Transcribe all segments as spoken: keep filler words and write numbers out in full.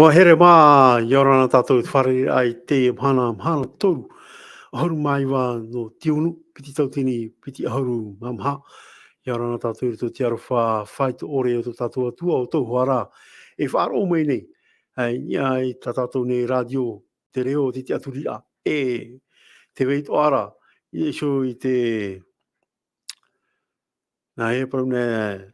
Ua here mā, ʻia ora na tātou i te fārereiraʻa i te mahana, mahana toru, ʻahuru mā iva nō tiunu, piti tauatini, piti ʻahuru mā maha. ʻIa ora na tātou i roto i te aroha faʻaitoito ʻore o tō tātou Atua, ʻo tō ʻoutou ra e faʻaroʻo mai nei, ā, i niʻa i tā tātou nei rātio, te reo o te tiʻaturiraʻa, e te vai atoʻa ra, i iho i te, nā hea parau nei,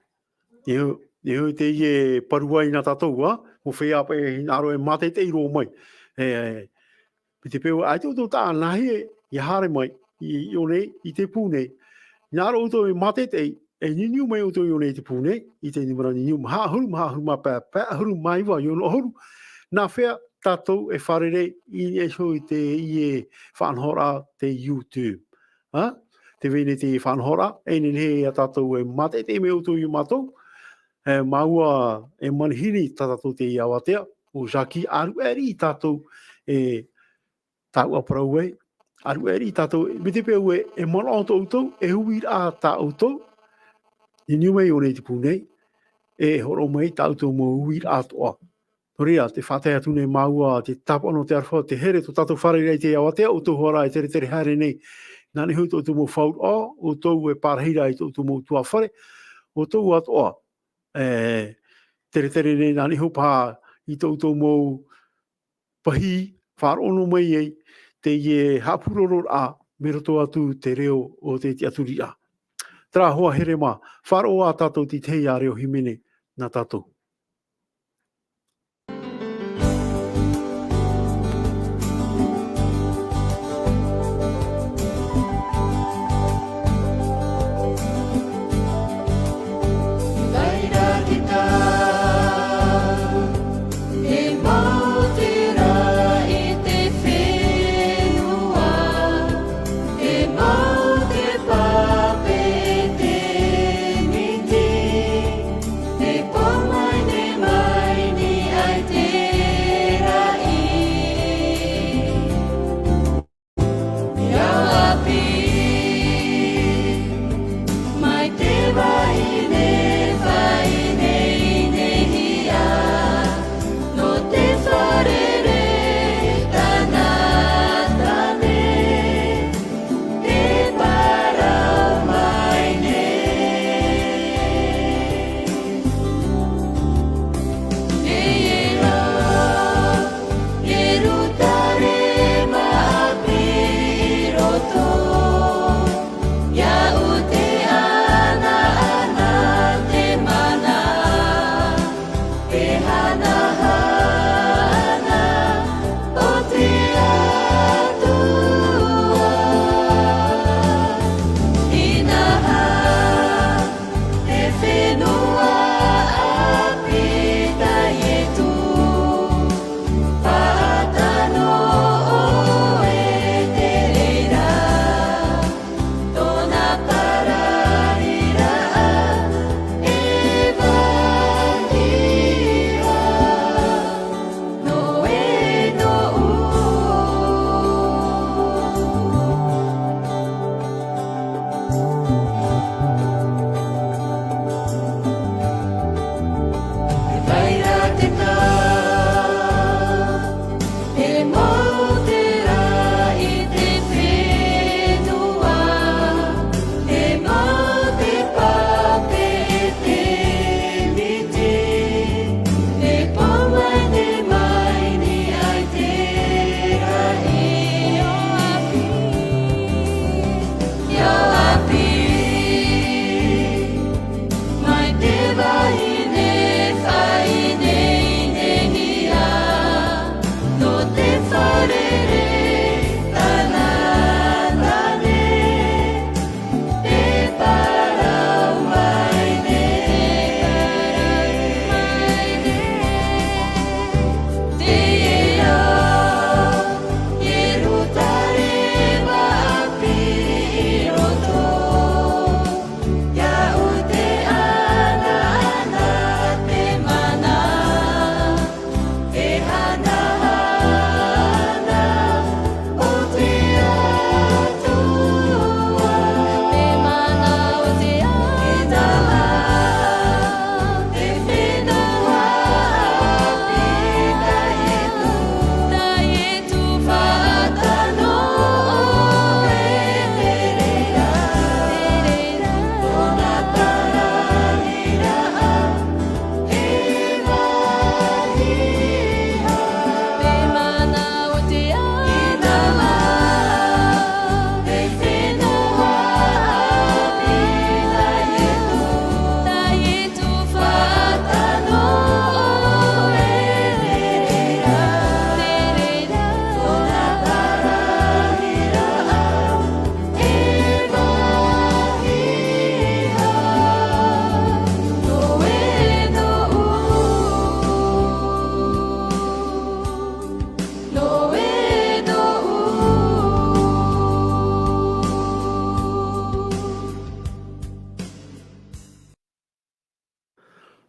i iho, i iho i teie parau ai nā tātou, ā, mō feiā paʻi e hinaʻaro e mātaʻitaʻi roa mai. E, e, mai te peu ʻaita ʻoutou taʻa nā hea ʻia haere mai, i, i ʻō nei, i te pū nei. Hinaʻaro ʻoutou e mātaʻitaʻi, e niuniu mai ʻoutou i ʻō nei i te pū nei, i te nūmera niuniu, maha ʻahuru, maha ʻahuru mā pae, pae ʻahuru mā iva, ʻia ono ʻahuru. Nā hea tātou e fārerei i niʻa iho i teie faʻanahoraʻa te YouTube. Ā? Tē vai nei te faʻanahoraʻa, e nehenehe ia tātou e mātaʻitaʻi mai ʻoutou ia mātou, e, māua e manihini tā tātou teie avatea, ʻo Jackie, ʻāruʻe riʻi tātou, e, tāua parau ai, ʻāruʻe riʻi tātou, mai te peu e, e manaʻo tō ʻoutou, e uiraʻa tā ʻoutou, niuniu mai i ʻō nei i te pū nei, e hōroʻa mai tā ʻoutou mau uiraʻa atoʻa. Nō reira, tē faʻatae atu nei māua te tāpaʻo nō te aroha, te here tō tātou fārereiraʻa i teie avatea, ʻo tō ʻoutou ra e teretere haere nei, nā niʻa iho i tō ʻoutou mau fauraʻa, ʻo ʻoutou e pārahi ra i tō ʻoutou mau ʻutuāfare, ʻo ʻoutou atoʻa, e, teretere nei nā niʻa iho paha i tō ʻoutou mau pahī, faʻaroʻo noa mai ai teie haʻapurororaʻa mai roto atu te reo o te tiʻaturiraʻa. Terā hoʻi, here mā, faʻaroʻo ā tātou i te tahi ā reo hīmene nā tātou.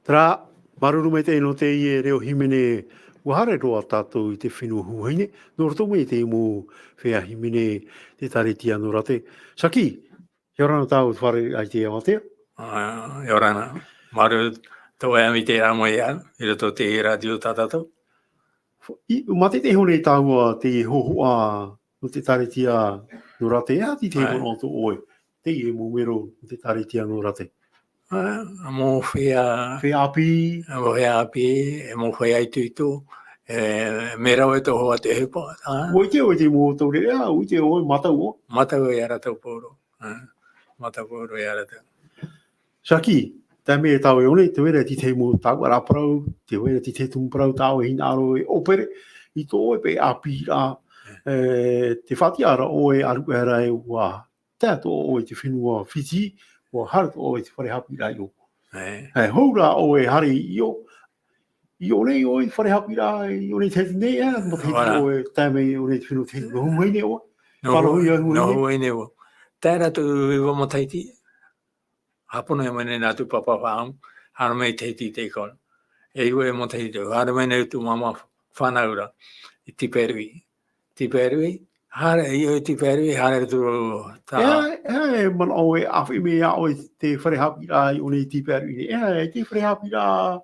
Terā, māuruuru maitaʻi nō teie reo hīmene, ʻua haere roa tātou i te fenua Huahine, nō roto mai i te mau feiā hīmene, te ʻĒkālesia nō Rate. Saki, ʻia ora na tāua i te fārereiraʻa i teie ātea. Ā, ʻia ora na. Māuruuru tō ʻoe ʻāmui i terā mau, i roto i te rātio tā tātou. I, mā te, te hōʻē nei tāua te hōhoʻa nō te ʻĒkālesia nō Rate, e aha te, te manaʻo tō ʻoe, teie mau mero nō te ʻĒkālesia nō Rate? Ā, mau feiā. Feiā ʻāpī. Mau feiā ʻāpī, e mau feiā itoito, e, mea rave tō ʻoe ʻohipa, ā. ʻUa ʻite ʻoe te mau taureʻareʻa, ʻua ʻite ʻoe, mātau ʻoe. Mātau ʻoe ia rātou pauroa, ā. Mātau pauroa ia rātou. Saki, tae mai tāua i ʻō nei, tē vai ra te tahi mau tāuʻaraʻa parau, tē vai ra te tahi tumu parau tā ʻoe e hinaʻaro e ʻōpere, i tō ʻoe pae ʻāpīraʻa, e, tē faʻatiʻa ra ʻoe, ʻāruʻe ra ē ʻua tae atoʻa ʻoe i te fenua Fiti, ʻua haere atoʻa ʻoe i te fare haʻapiʻiraʻa i ʻō. ʻĒ. E, hou rā ʻoe e haere i ʻō, i ʻō nei ʻoe i te fare haʻapiʻiraʻa, i ʻō nei i Tahiti nei, e, matahiti ʻoe, tae mai i ʻō nei i te fenua Tahiti, nō Huahine ʻoe. Nō Huahine. Nō Huahine ʻoe. Tae ra tō ʻoe iva matahiti, Hāpono mai nei nā tō pāpā faʻaʻamu, haere mai i Tahiti i te ʻēkole. E iva matahiti, haere mai nei tō māmā fānau ra, i Tipaerui. Tipaerui, haere, i ʻō i Tipaerui, haere atu tā. E, e, e manaʻo ʻoe, ʻāfaʻi mai ʻoe i te fare haʻapiʻiraʻa i ʻō nei i Tipaerui nei. E, i te fare haʻapiʻiraʻa.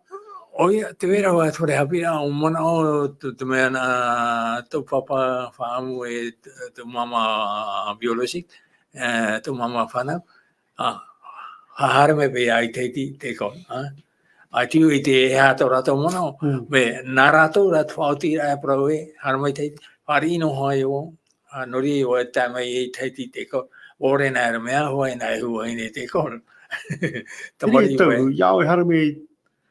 ʻOia, tē vai ra ʻoe fare haʻapiʻiraʻa, ʻua manaʻo tō, tō mea nā tō pāpā faʻaʻamu e tō, tō māmā biologique, e, tō māmā fānau. Ā, haere mai paʻi i Tahiti i te ʻēkole, ā. ʻAita i ʻite e aha tō rātou manaʻo, mm, mea, nā rātou rā te faʻaotiraʻa e parau ē, haere mai i Tahiti, fāriʻi noa hoʻi ʻoe, ā, nō reira ʻoe e tae mai i Tahiti i te ʻēkole, ʻaore nā reira mea, ʻaore nā reira e hua i te ʻēkole. Tamariʻi ʻoe. Ia ʻoe haere mai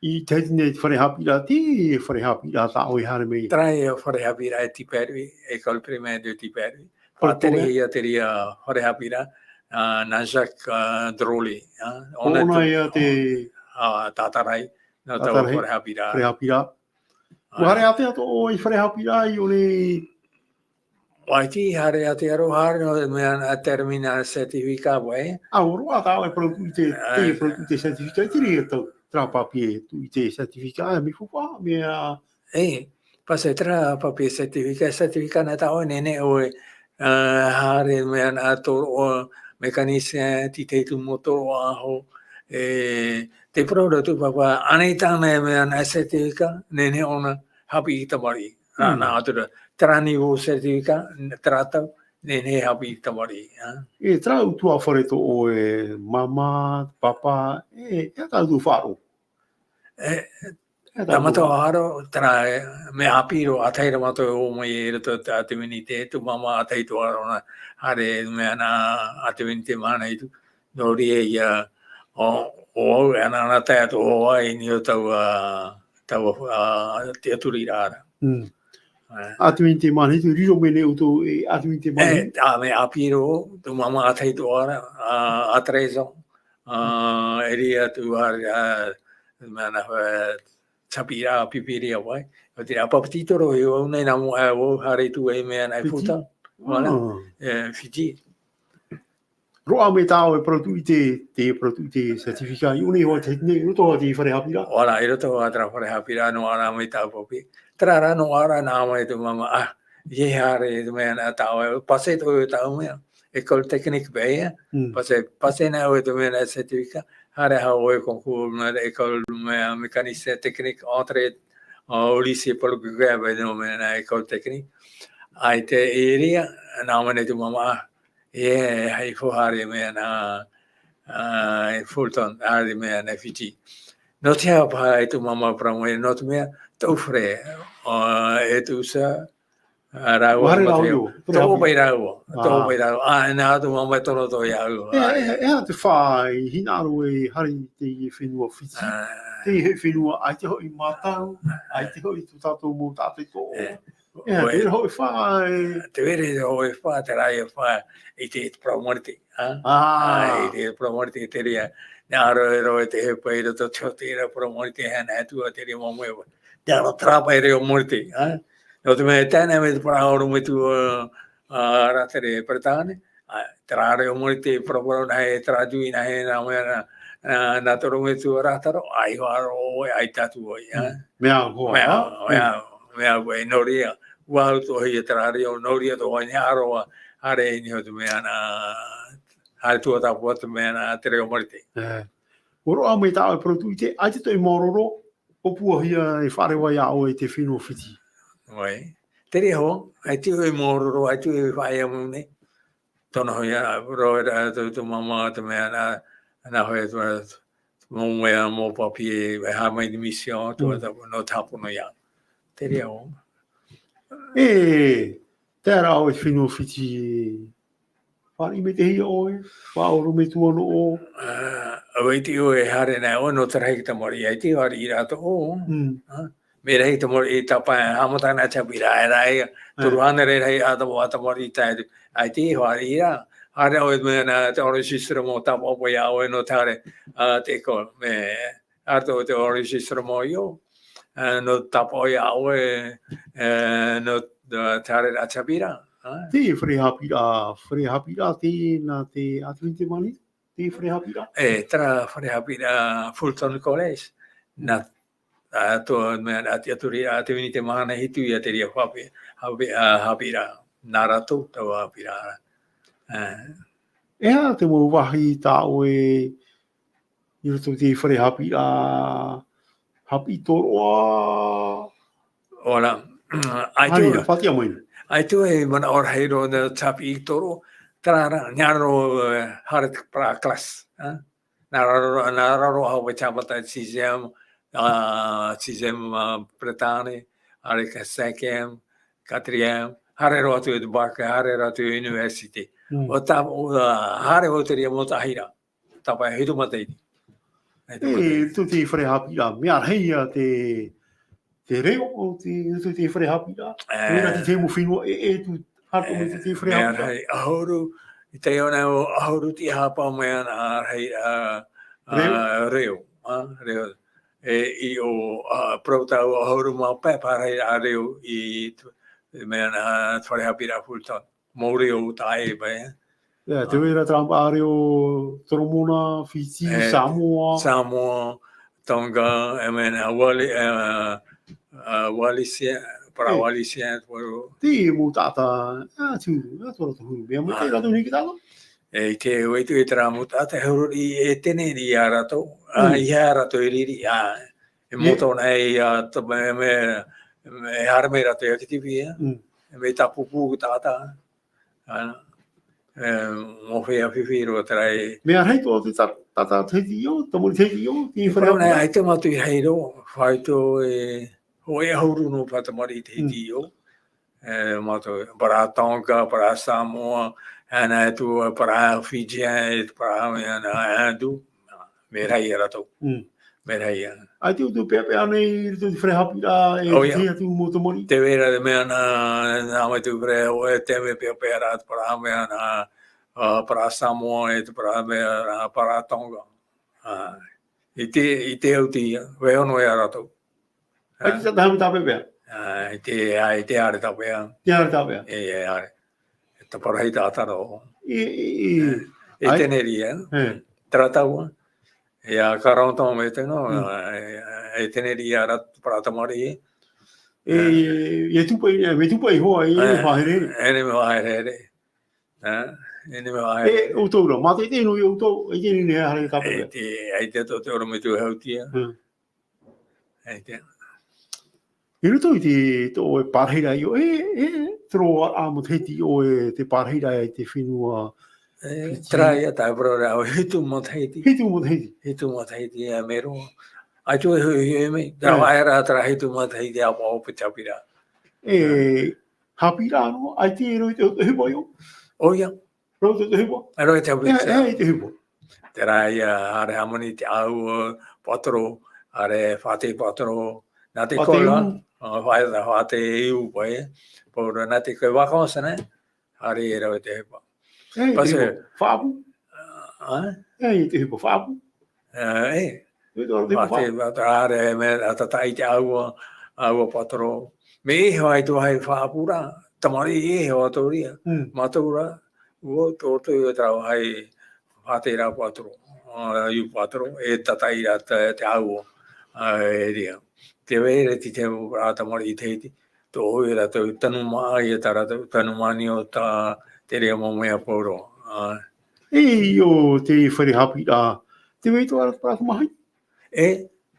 i Tahiti nei te fare haʻapiʻiraʻa, te fare haʻapiʻiraʻa tā ʻoe i haere mai. Terā ia fare haʻapiʻiraʻa e Tipaerui, École Primaire de Tipaerui. Faʻaterehia te reira fare haʻapiʻiraʻa, ā, nā Jacques, ā, Drolet, ā, ʻōna ia te, ā, tātaʻi, nā taua fare haʻapiʻiraʻa. Fare haʻapiʻiraʻa. ʻUa haere ātea atoʻa ʻoe i fare haʻapiʻiraʻa i ʻō nei? ʻAita i haere ātea roa, haere nō te mea nā terminal certificat, ʻoe. Ā, ʻua roaʻa tā ʻoe parau tūʻite, ā, te parau tūʻite certificat, i te reira tau, terā papier tūʻite certificat, ā, mea faufaʻa, mea, E, pase terā papier certificat, certificat nā tā ʻoe e nehenehe ʻoe, ā, haere mea nā tōroʻa mécanicien, te tahi atu mau tōroʻa aho, e, tē parau ra tō pāpā, ʻānei tāna e mea nā certificat, nehenehe ʻōna haʻapiʻi i te tamariʻi. Nā, mm, nā atu ra, terā niveau certificat, terā tau, nehenehe haʻapiʻi i te tamariʻi, ā. E, terā ʻutuāfare tō ʻoe māmā, pāpā, e, e aha tā ʻoutou faʻaroʻo? E, e, tā mātou faʻaroʻo, terā, e, mea ʻāpī roa, ʻa tahi ra mātou e ō mai i roto i te ʻatemenite, tō māmā ʻa tahi atoʻa ra ʻōna haere, mea nā ʻatemenite mahana atu, nō reira ia, ʻo, ʻo au, e anaana tae atu ʻoe i niʻa i taua, taua, ā, tiʻaturiraʻa ra. Mm. E. ʻAtemenite mahana atu, riro mai nei ʻoutou e ʻatemenite mahana atu? E, ā, mea ʻāpī roa, tō māmā ʻa tahi atoʻa ra, ā, à treize ans. Ā, e riro atu ā, ā, mea nā, ā, haʻapiʻiraʻa, pīpīria ʻoe. ʻO te rā, papetito roa, e au nei nā mua, ā, ʻua haere atu ai mea nā Fiti. Futa. Voilà. Ā. E, Fiti. Roaʻa mai tā ʻoe parau tūʻite, te parau tūʻite certificat, i ʻō nei hoʻi i Tahiti nei, i roto hoʻi i te fare haʻapiʻiraʻa. Voilà, i roto hoʻi terā fare haʻapiʻiraʻa, noaʻa ra mai tāua papier. Terā rā, noaʻa ra, nā mua e tō māmā, ā, ʻeiaha haere, mea nā tā ʻoe, pase tō ʻoe tau mea. École technique paʻi, ā? Mm. Pase, pase nā ʻoe tō mea nā certificat, haere hoʻi ʻoe concours, mea école, mea mécanicien technique, entrée, ā, au lycée Paul Gauguin, paʻi, nō mea nā école technique. ʻAita i reira, nā mua nei tō māmā, ā, e, haere hoʻi mea nā, ā, e Fulton, haere mea nā Fiti. Nō te aha paʻi tō māmā parau mai, nō te mea, tō frère, ā, e tō sœur, Ā, rāua, ʻua haere rāua i ʻō, tō paʻi rāua, tō paʻi rāua. Ā, e nā atu māmā e tono atoʻa iāʻu. E, e, e aha te fā i hinaʻaro e haere i teie fenua Fiti? Ā. Teie fenua, ʻaita hoʻi mātau, ʻaita hoʻi tō tātou mau tātaʻitahi. E, e aha, te reira hoʻi fā e? Te reira hoʻi fā, terā ia fā i te, te parau Mōrite, ā? Ā. Ā, i te parau Mōrite, te reira, nā roto i te hōʻē pae i roto i te hōtēra parau Mōrite, hana atu ā te reira mau mea. Te ara terā pae reo Mōrite, ā? Nō te mea, e tae noa mai te parau ʻorometua, ā, ā, rātere Peretāne, ā, terā reo Marite e paraparau nāhea, e traduit nāhea, nā mea, nā, nā, nā te ʻorometua rātaro, ʻaita e faʻaroʻo ʻoe, ʻaita atu ʻoe, ā? Mm. Mea au, Mea, ā? mea, Mm. mea au, e nō reira, ʻua au atoʻa ia terā reo, nō reira atoʻa, e haere roa, haere i niʻa i te mea, nā, haere tuatāpapa te mea, nā te reo Marite. E. ʻUa roaʻa mai tā ʻoe parau tuʻite, ʻaita tō ʻoe māuruuru, ʻōpuahia e faʻareva iā ʻoe i te fenua Fiti. ʻOia. Terā hoʻi, ʻaita ʻoe māuruuru, ʻaita ʻoe faʻaea mai nei. Tono hoʻi ā, roa rā, tō, tō māmā, te mea, nā, nā hōʻē, tō, tō mau mea, mau papier, e haere mai i te mission, tō, Mm. tō, nō te hāpono iāʻu. Terā hoʻi. E, terā ʻoe fenua Fiti, faʻariʻi mai te hia ʻoe, faʻaorometua noa ʻoe. Ā, ʻua ʻite ʻoe e haere nei ʻoe nō te rahi tamariʻi, ʻaita e faʻariʻi rātou, Mm. ā? Mea rahi tamariʻi, tāpae, haʻamata na te haʻapiʻiraʻa, e rā, e, Mm. toru hānere rahi ā tama-, ā tamariʻi tae atu. ʻAita e faʻariʻi rā, haere ʻoe mea nā te enregistrement, tāpaʻo iā ʻoe nō te haere, ā, te ʻekole, mea, haere atoʻa te enregistrement ïa, ā, nō tāpaʻo iā ʻoe, ā, nō, nō te haereraʻa i te haʻapiʻiraʻa, ā. Te fare haʻapiʻiraʻa, fare haʻapiʻiraʻa tē, nā te, ā, te Unité Mahana hitu, te fare haʻapiʻiraʻa? E, terā fare haʻapiʻiraʻa Fulton College, nā, ā, tō, mea, ā, te, ā, te Unité Mahana hitu ïa terā haʻapi-, haʻapi-, ā, haʻapiʻiraʻa, nā rātou taua haʻapiʻiraʻa. Ā. E aha te mau vāhi tā ʻoe i roto i te fare haʻapiʻiraʻa, haʻapiʻi tōroʻa? ʻOia, ʻaita, Haere, faʻaʻite mai. ʻAita e manaʻo rahi roa nā te haʻapiʻi tōroʻa, terā rā, nā raro, ā, haere te parau classe, ā? Nā raro, nā raro hoʻi te haʻamata sixième, ā, sixième, ā, Peretāne, haere ka cinquième, quatrième, haere roa atu i te bac, haere roa atu i te université. Mm. ʻO tā, ʻo, ā, haere ʻo terā mau taʻahiraʻa. Tāpae hitu matahiti. Hitu E, matahiti. Tō te fare haʻapiʻiraʻa, mea rahi ïa te, te reo o te, tō te fare haʻapiʻiraʻa. E. Mea rahi te mau fenua e, e tū, haere mai tō te fare Mea haʻapiʻiraʻa. rahi, ʻahuru, i te ao nei ʻahuru tīaha paʻi mea nā rahi, ā, ā, Reo. reo, ā, reo. E, i ʻō, ā, parau tāua ʻahuru mā pae paʻi rahi, ā, reo i t-, mea nā fare haʻapiʻiraʻa Fulton. Mau reo taʻa ʻē paʻi, ā. Ia, tē vai ra terā mau reo Toromona, Fiti, E, Samoa. Samoa, Tonga, e mea nā Wali-, ā, ā, Wallisien, parau E. Wallisien, parau. Te mau taʻata, ā, tū, ā, tō rātou huru. Mea mai Ā. te rātou nei ki tāna. E, i te, ʻua ʻite ʻoe terā mau taʻata, e huru i, e teneria rātou. Ā, Mm. ʻeiaha rātou e riri, ā, e E. moto nei, ā, to-, me, me, me haere mai rātou i Akitivea, ā. Mm. E mea tāpūpū taʻata. Ā, e, mea fifi roa terā e. Mea rahi tō te ta-, taʻata Tahiti ʻō, tamariʻi Tahiti ʻō, te E fare parau nei, ʻaita mātou i rahi roa, faito e, hōʻē ʻahuru noa paʻi tamariʻi Tahiti Mm. ʻō. E, mātou, parau Tonga, parau Samoa, e, nā atu, parau Fidjien, e, parau, e, nā, Hindu, mea rahi ia rātou. Mm. Mea rahi ia. ʻAita ʻoutou peʻapeʻa nei i roto i te fare haʻapiʻiraʻa e ʻOia. te atu mau tamariʻi? Tē vai ra te mea nā, nā mai te fare, ʻo e te mea peʻapeʻa rā, te parau mea nā, ā, parau Samoa, e te parau mea nā, parau Tonga. Ā, i te, i te au te ia, vaiiho noa ia rātou. ʻAita tātahi tāpeʻapeʻa? Ā, i te, ā, i te haere tāpeʻa. Te haere tāpeʻa? E, e, haere. E taparahi tātaro. E, e, e. E, e Ai. teneria. E. Terā taua. Ia, quarante ans maintenant, Mm. e, e teneria ra, parau tamariʻi. E, e tūpaʻi, e, e tūpaʻi hoʻi, e, E, faʻaherehere. E, e mea faʻaherehere. E, e mea faʻaherehere. E, ʻoutou rā, mātaʻitaʻi noa ia ʻoutou, e teie nei haere tāpeʻa. E te, ʻaita tō te ʻorometua Hautia. Mm. ʻAita. I roto i te, tō ʻoe parahiraʻa ïa, e, e, te roaraʻa matahiti ʻoe te parahiraʻa i te fenua E, Fiti. Terā ïa, tā parau ra, hitu matahiti. Hitu matahiti. Hitu matahiti, e, mea roa. ʻAita e hui, hui mai. Terā E. vaʻa ra, terā hitu matahiti ʻāpōpō te haʻapiʻiraʻa. E, E. haʻapiʻiraʻa noa, ʻaita e rave i te, te ʻohipa ïa. ʻOia. Rave i te, te ʻohipa. E, rave i te ʻohipa. E, e, i te ʻohipa. Terā ïa, haere hāmani te ʻāua, patro, haere faʻaʻite patro. Nā te Faʻaʻite kola, iu. ā, faʻaʻite, faʻaʻite iu, paʻi. Pō ra nā te koe vacances, nē? Haere e rave i te ʻohipa. E, i te Parce que ʻohipa faʻaʻapu. Ā? E, i te ʻohipa faʻaʻapu. Ā, e. E, te ʻohipa Faʻaʻite, faʻaʻapu. faʻaʻite, haere, mea, ʻa tātaʻi te ʻāua, ʻāua patro. Mea ʻē hoʻi te vāhi faʻaʻapu ra, tamariʻi ʻē hoʻi atu ra ia. Mm. Mātou ra, ʻua tō, tō, ʻua tau hai faʻaterā pātoro, ā, iu pātoro, e tātaʻi ra te, te ʻāua, ā, e reira. Tē vai ra te, te, ā, tamariʻi Tahiti, tō ʻoe rātou tanu māʻa ia tā rātou, tanu maniota, te reira mau mea pauroa, ā. E, ʻio, te fare haʻapiʻiraʻa, tē vai atoʻa ra te parau tamahine? E,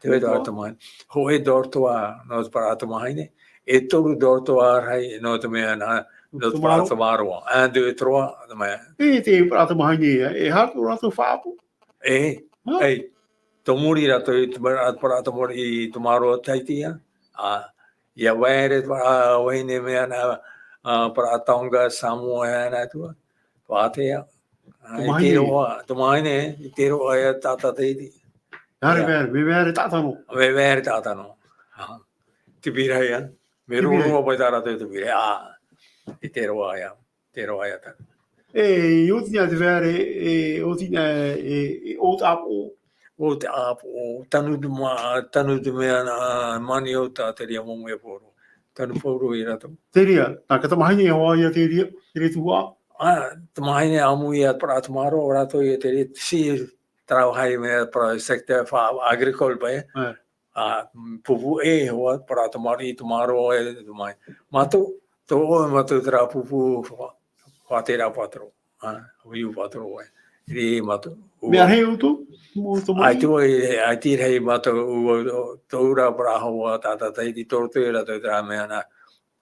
tē vai atoʻa ra te tamahine. Hōʻē dortoir nō te parau tamahine, e toru dortoir rahi nō te mea nā, nō te parau tamaroa. Un, deux, trois, te mea. E, te parau tamahine, e aha tō rātou faʻaʻapu? E, hā? E, tō muri rātou i te parau, parau tamariʻi tamaroa Tahiti, ā. Ā, ʻia vai ra te parau vahine mea nā, ā, parau Tonga, Samoa, e ana atu. Faʻatea. Ā, i te roa, tamahine, i te roa ia tātaʻi. Haere, ā. Mea, mea, mea taʻata noa. Mea, mea taʻata noa. Ā. Te pīraʻa ia. Mea rōrō paʻi tā rātou te pīraʻa. Ā. I te roa ia. Te roa ia tā. E, i oti nei te vere, e, oti nei, e, e, o te ʻāpoʻo. O te ʻāpoʻo, tanu te mā-, tanu te mea nā, maniota, te reira mau mea pauroa. Tanu pauroa ia rātou. Te reira, nā, ka tamahine hoʻi ia te reira, te reira tuhaʻa. Ā, tamahine ʻāmui ia te parau tamaroa, rātou ia te reira, si, terā vāhi mea parau secteur fa-, agricole paʻi. Ā. Ā, pupu ʻē hoʻi, parau tamariʻi tamaroa e te mai. Mātou, tō ʻoe mātou terā pupu fa-, faʻaterā pātoro. Ā, iu pātoro ē. Rī mātou. Mea rahi ʻoutou, mau tamariʻi? ʻAita e, ʻaita e rahi mātou, ʻo, ʻo, tō rā parau hoa, tā, tā, tā, i te tō rātou ia rātou terā mea nā,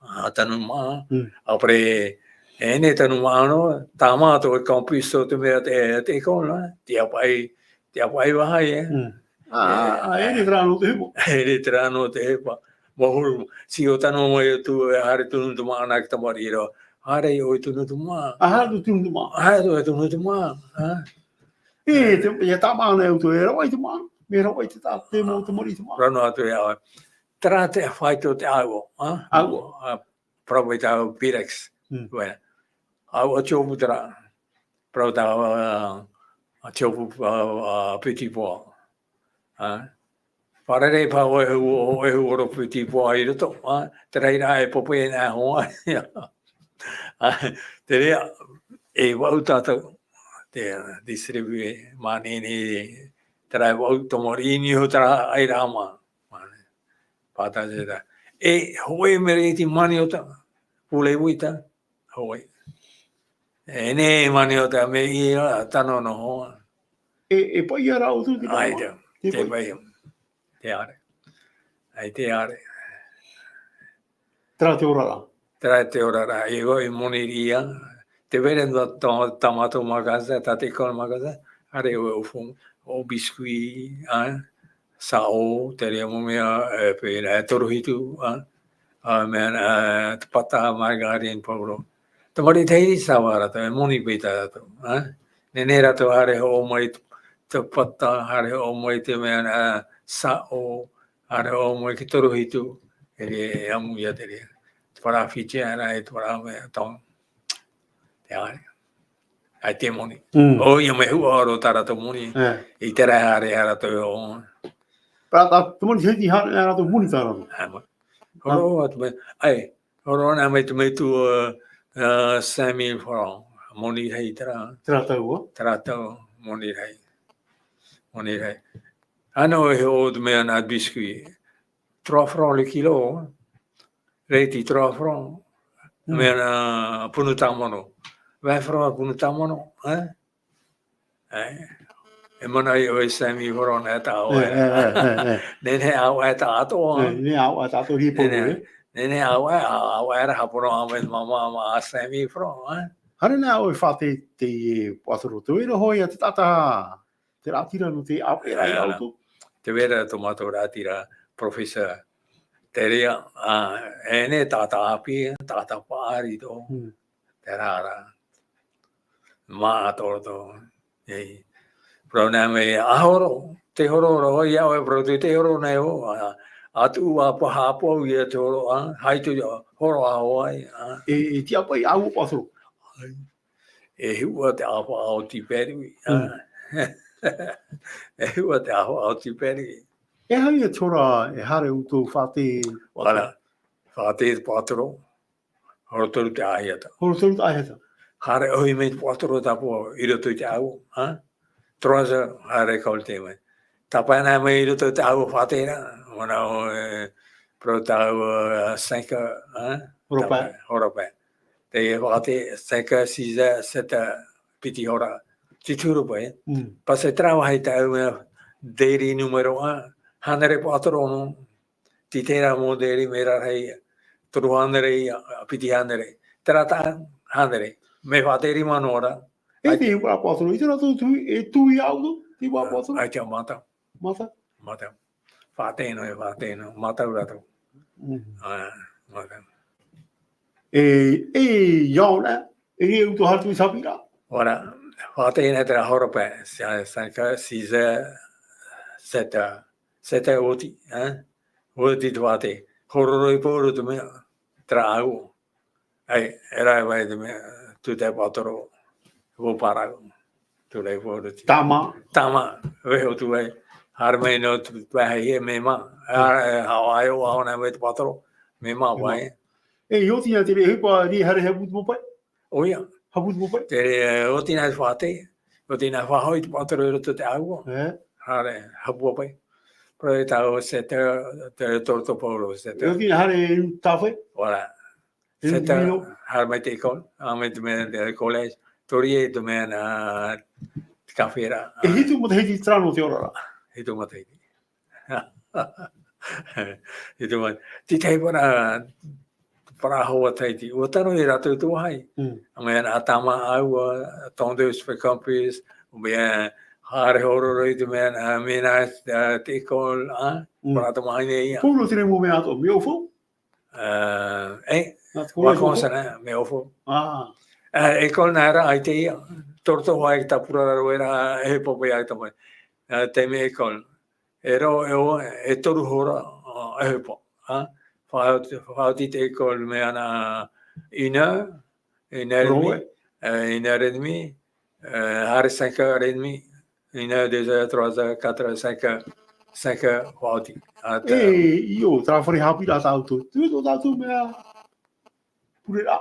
ā, tanu māʻa. Mm. Après, e, e nehenehe tanu māʻa noa, tāmā atoʻa e campus o te mea te, te école, nā, te ʻāpaʻi, te ʻāpaʻi vāhi, e. Mm. Ā, e, ā, e, e nehenehe terā nō te ʻohipa. E nehenehe terā nō te ʻohipa. Mahulu, si ʻo tanu mai atu, e haere tunu te māʻa nā te tamariʻi ra. Haere ʻoe tunu te māʻa. Ā, haere tunu te māʻa. Haere ʻoe tunu te māʻa, ā. E, te, ʻia tāmā nei ʻoutou, e rave te māʻa. Mea rave te tā, te mau tamariʻi te māʻa. Rano atu e au. Terā te faito te ʻāua, ā? ʻĀua. Ā, parau mai tā Pirex. Mm. Vai. ʻĀua Teahupoʻo terā. Parau tā, ā, Teahupoʻo, ā, ā, Petit Pois. Ā. Fārerei paʻi ʻoe, ʻoe, ʻoe, ʻoe, Petit Pois i roto, ā. Terā rā e popo e nā hoa. Ā, te reira, e vaʻu tātou, te, distribuer, mānini, terā e vaʻu tamariʻi, niho terā ʻairama. Mānini. Pātā te tā. E, hōʻē mea rahi te maniota, poulet bouilli, hōʻē. E, nē, maniota, mea ʻī ra, tano noa. E, e paʻi ra ʻoutou te ʻāua. ʻAita, te paʻi. Te paʻi. Te ʻāre. ʻAita e ʻāre. Terā te oraraʻa. Terā te oraraʻa. E, ʻua, e moni ia. Tē vai ra tā, tā, tā mātou magasin, tā te école magasin. Haere ʻoe ʻo fong, ʻo biscuit, ā, saʻo, te reira mau mea, e, paʻi ra, e toru hitu, ā, ā, mea, ā, te pata, margarine, pauroa. Tamariʻi Tahiti, ça va ra, e moni paʻi tā rātou, ā. Nehenehe rātou haere hoʻo mai te, te pata, haere hoʻo mai te mea, ā, saʻo, haere hoʻo mai te toru hitu, e, e ʻamu ia te reira. Te parau Fidjian ra, e te parau mea, thon. Te ʻāre. ʻAita e moni. Mm. ʻO ia mea huʻa roa tā rātou moni. E. I terā haere, haere rātou ʻo. Parau tā, te moni Tahiti haere, haere rātou moni tā rātou. ʻAe, moni. Horo atu mai, ʻae, horo ana mai te metua, ā, ā, cinq mille francs. Moni rahi terā. Terā tau, ā? Terā tau, moni rahi. Moni rahi. Ana ʻoe e hoʻo te mea nā biscuit. Trois francs le kilo, ā? Rēti trois francs. Mm. Mea nā punu tāmano. Vingt francs punu tāmano, ā? ʻAe. E mana ai ʻoe cinq mille francs nā e taʻa ʻoe. E, e, e, e, e. Nehenehe ʻāvaʻe taʻatoʻa. E, nehenehe ʻāvaʻe taʻatoʻa, rī pauroa, nehenehe, e? Nehenehe ʻāvaʻe, ʻā, ʻāvaʻe ra hāpono ʻā mai te māmā, māmā, cinq mille francs, ā? Haere nā ʻoe fā te, te, e, pātoro, tē vai ra hoʻi ia te taʻata, te raʻatira nō te ʻāvaʻe ra ia ʻoutou. Tē vai ra tō mātou raʻatira, professeur. Te reira, ā, e nehenehe taʻata ʻāpī, taʻata paʻari tō. Mm. Terā rā. Mā atoʻa roto. E. Parau nā mai, ʻa horo, te horo roa ia ʻoe, parau te, te horo nei ʻo, ā, atu ʻua paha apo ia te horo, ā, hai te horo ʻa Hawaii, ā. E, e tiʻa paʻi ʻāua pātoro. ʻAe. E huʻa te ʻāvaʻe o Tiperu, ā. Mm. E huʻa te ʻāvaʻe o Tiperu. E aha ia te hora e haere ʻoutou fā te, voilà. Faʻatere i te pātoro, horotoru te ʻāhiata. Horotoru te ʻāhiata. Haere ʻohi mai te pātoro tāpō i roto i te ʻāua, ha? Trois heures, haere kau te mai. Tāpae ana mai i roto i te ʻāua faʻatere, ʻōna ʻo, e, parau tāua, e, cinq heures, ha? Hora pae. Tāpae, hora pae. Te faʻatere, cinq heures, six heures, sept heures, piti hora. Te turu pae. Mm. Parce que terā vāhi tāua mea, dairy numéro un, hānere pātoro nō, titera modeli mea rahi, toru hānere ia, piti hānere. Terā taʻa hānere. Mea faʻatere rima noa ra. E te ua pātoro, i terā tō tui, e tui au tō, te ua pātoro. ʻAita mātau. Mātau. Mātau. Faʻatere noa, e faʻatere noa, mātau rātou. Mm. Ā, mātau. E, e, ia ora, e, e uto hatu i te haʻapiʻiraʻa. Ora, faʻatere noa terā hora pae, cinq heures, six heures, sept heures, sept heures oti, hein? Oti te faʻatere. Horoi pauroa te mea, terā ʻāua. ʻAi, e rave vai te mea, tū te pātoro, vau parau. Tū rave pauroa te. Tāmā. Tāmā, vaiiho atu ai. Haere mai noa te pae hei, mea mā. Ā, e, haʻapaʻo ʻōna mai te pātoro, mea mā, mea mā. Vai. E, i oti nā te reira, e, pa, rī haere haʻaputuputu pae. ʻOia. Haʻaputuputu pae. Te reira, e, oti nā te faʻatere, oti nā faʻahoʻi te pātoro i roto i te ʻāua. E. Haere, haʻaputuputu pae. Parau tāua sept heures, te toro tō pauroa, sept heures. E oti nā haere i te tāwhai. Voilà. E sept heures, haere mai te école, ā, mai te mea, te collège. Toru e te mea nā te kafera. E hitu matahiti terā nō te ora ra. Hitu matahiti. I te mai, te tahi parau, parau hoa Tahiti. ʻUa tano ia rātou i te vāhi. Mm. Mea nā tāmā ʻāua, tondeuse fait complice, mea haere hōroʻa i te mea, ā, mea nā, ā, te école, ā, Mm. parau tamahine ia. Pauroa te reira mau mea atoʻa, mea ʻōfau? Ā, e, Nā te ʻua collège ʻōfau? Consana, mea ʻōfau. Ā. Ā, école nā ra, ʻaita ia. Toro tō hoa i te purara roa ra, e pāpū ai te mai. Ā, te mea école. E rau, e o, e toru hora, ā, e pā, ā, faʻaoti, faʻaoti te école mea nā une heure, une heure et demie, Roe. Ā, une heure et demie, ā, haere cinq heures et demie, une heure, deux heures, trois heures, quatre heures, cinq heures, cinq heures, faʻaoti. Ā, te E, io, terā fare haʻapiʻiraʻa tātou. Tū tō tātou mea, pureraʻa.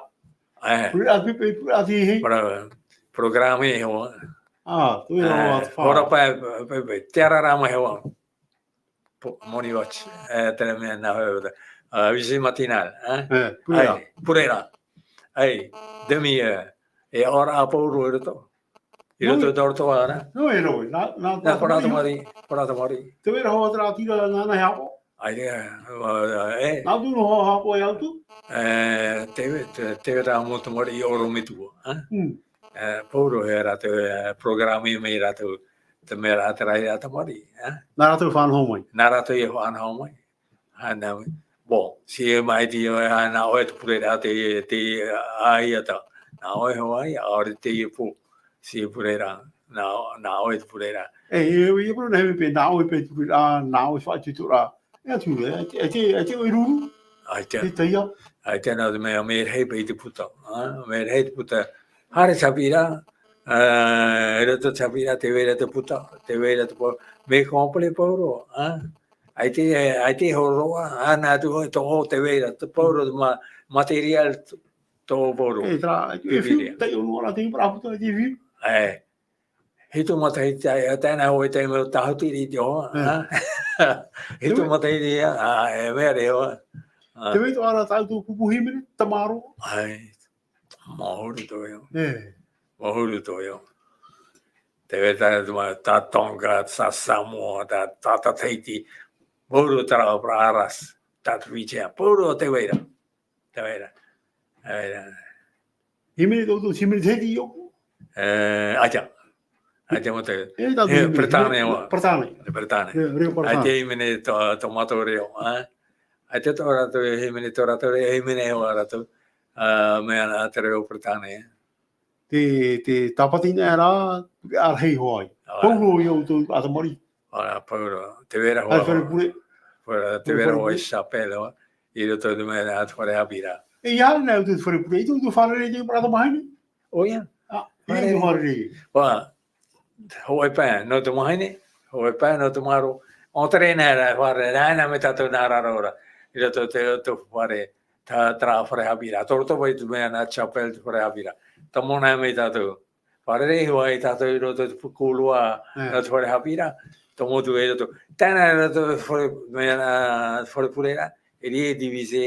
E. Pureraʻa, pe, pe, pureraʻa te hei. Pro-, programme e hoa. Ā, tō e rā E, atu whā. Hora pae, pe, pe, te ara rā mai hoa. Po-, morning watch. E, terā mea nā hoa, ā, visite matinale, e? E, pureraʻa. ʻAi, pureraʻa. ʻAi, demi, e, e ora a pauroa i roto. I roto i te roto ana. Nō e rau, nā, nā, Nā, parau tamariʻi, parau tamariʻi. Te vera hoa terā tira nā, nā hapo. ʻAi, e, e. Nā tū nō hoa hapo e au tū? E, te ve-, te, te vera mau tamariʻi ʻorometua, e? Mm. E, pauroa e rātou, e, programme mai rātou, te mea rā te rahi rā tamariʻi, e? Nā rātou faʻanaho mai. Nā rātou ia faʻanaho mai. Ana, bon, si e mai te, ana, ʻoe te pureraʻa te, te, ā, ia tā. Nā ʻoe hoʻi, ʻaore teie pō, si e pureraʻa, nā, nā ʻoe te pureraʻa. E, e, e, e, pureraʻa, nā ʻoe te pureraʻa, nā ʻoe faʻatutoraʻa. E atu, e, e, e, e, ʻoe ruru. ʻAita. Te taia. ʻAita nā te mea, mea rahi paʻi te puta, ā, mea rahi te puta. Haere te haʻapiʻiraʻa, ā, i roto te haʻapiʻiraʻa, tē vai ra te puta, tē vai ra te pō, mea complet pauroa, ā. ʻAita, ʻaita hōroʻa, ā, nā tū, tō, tē vai ra, te pauroa, ma-, matériel, tō pauroa. E, terā, e, e fiu, Bībīria. Taiʻo noa ra te parau puta, te fiu. E. Hitu matahiti, ā, tae ana hoʻi te mea tāhuti i te hoa, E. ā. Hitu Te mea matahiti, ā, ā, e mea reo, ā. Te mea tō ara tātou kupu hīmene, tamaro. ʻAi. Mahuru tō io. E. Mahuru tō io. Te ve tā, tā, tā Tonga, tā Samoa, tā, tā, tā Tahiti. Mahuru terā parau Aras, tā Tahiti, pauroa tē vai ra. Tē vai ra. Tē vai ra. Hīmene tō, tō, hīmene Tahiti io. E, ʻaita. ʻAita mau te. E, tā E, hīmene, Peretāne, hīmene, ʻo. Peretāne. Peretāne. E, reo Peretāne. ʻAita hīmene tō, tō mātou reo, ā. ʻAita tō rātou, hīmene tō rātou, hīmene ʻo rātou. Ā, mea nā te reo Peretāne. Te, te tāpati nei rā, ā, hei hoʻi. Ā. Pauroa ia ʻoutou ʻatamari. Ā, pauroa. Tē vai ra Ai, hoa. fare pure. Pauroa, tē Fare vai ra pure. hoa i Chapelle, ʻo. I roto i te mea nā te fare haʻapiʻiraʻa. E, ia, nā ʻoutou fare pure, i tō, tō fare rei te parau tamahine. ʻOia. Ā, i Fare. tō fare rei. Ua, Hōʻē pae nō te mahine, hōʻē pae nō te mārō. Entrée nā ra, fare, nā, nā, mai tātou nā raro ra. I roto te, te fare, tā, terā fare haʻapiʻiraʻa. Tō roto paʻi te mea nā chapel te fare haʻapiʻiraʻa. Tō mōna mai tātou. Fārerei hoʻi tātou i roto i te puku ʻōroʻa, nā te fare haʻapiʻiraʻa. Tō motu i roto. Tāna i roto i te fare, mea nā te fare pureraʻa. E rī e divisé.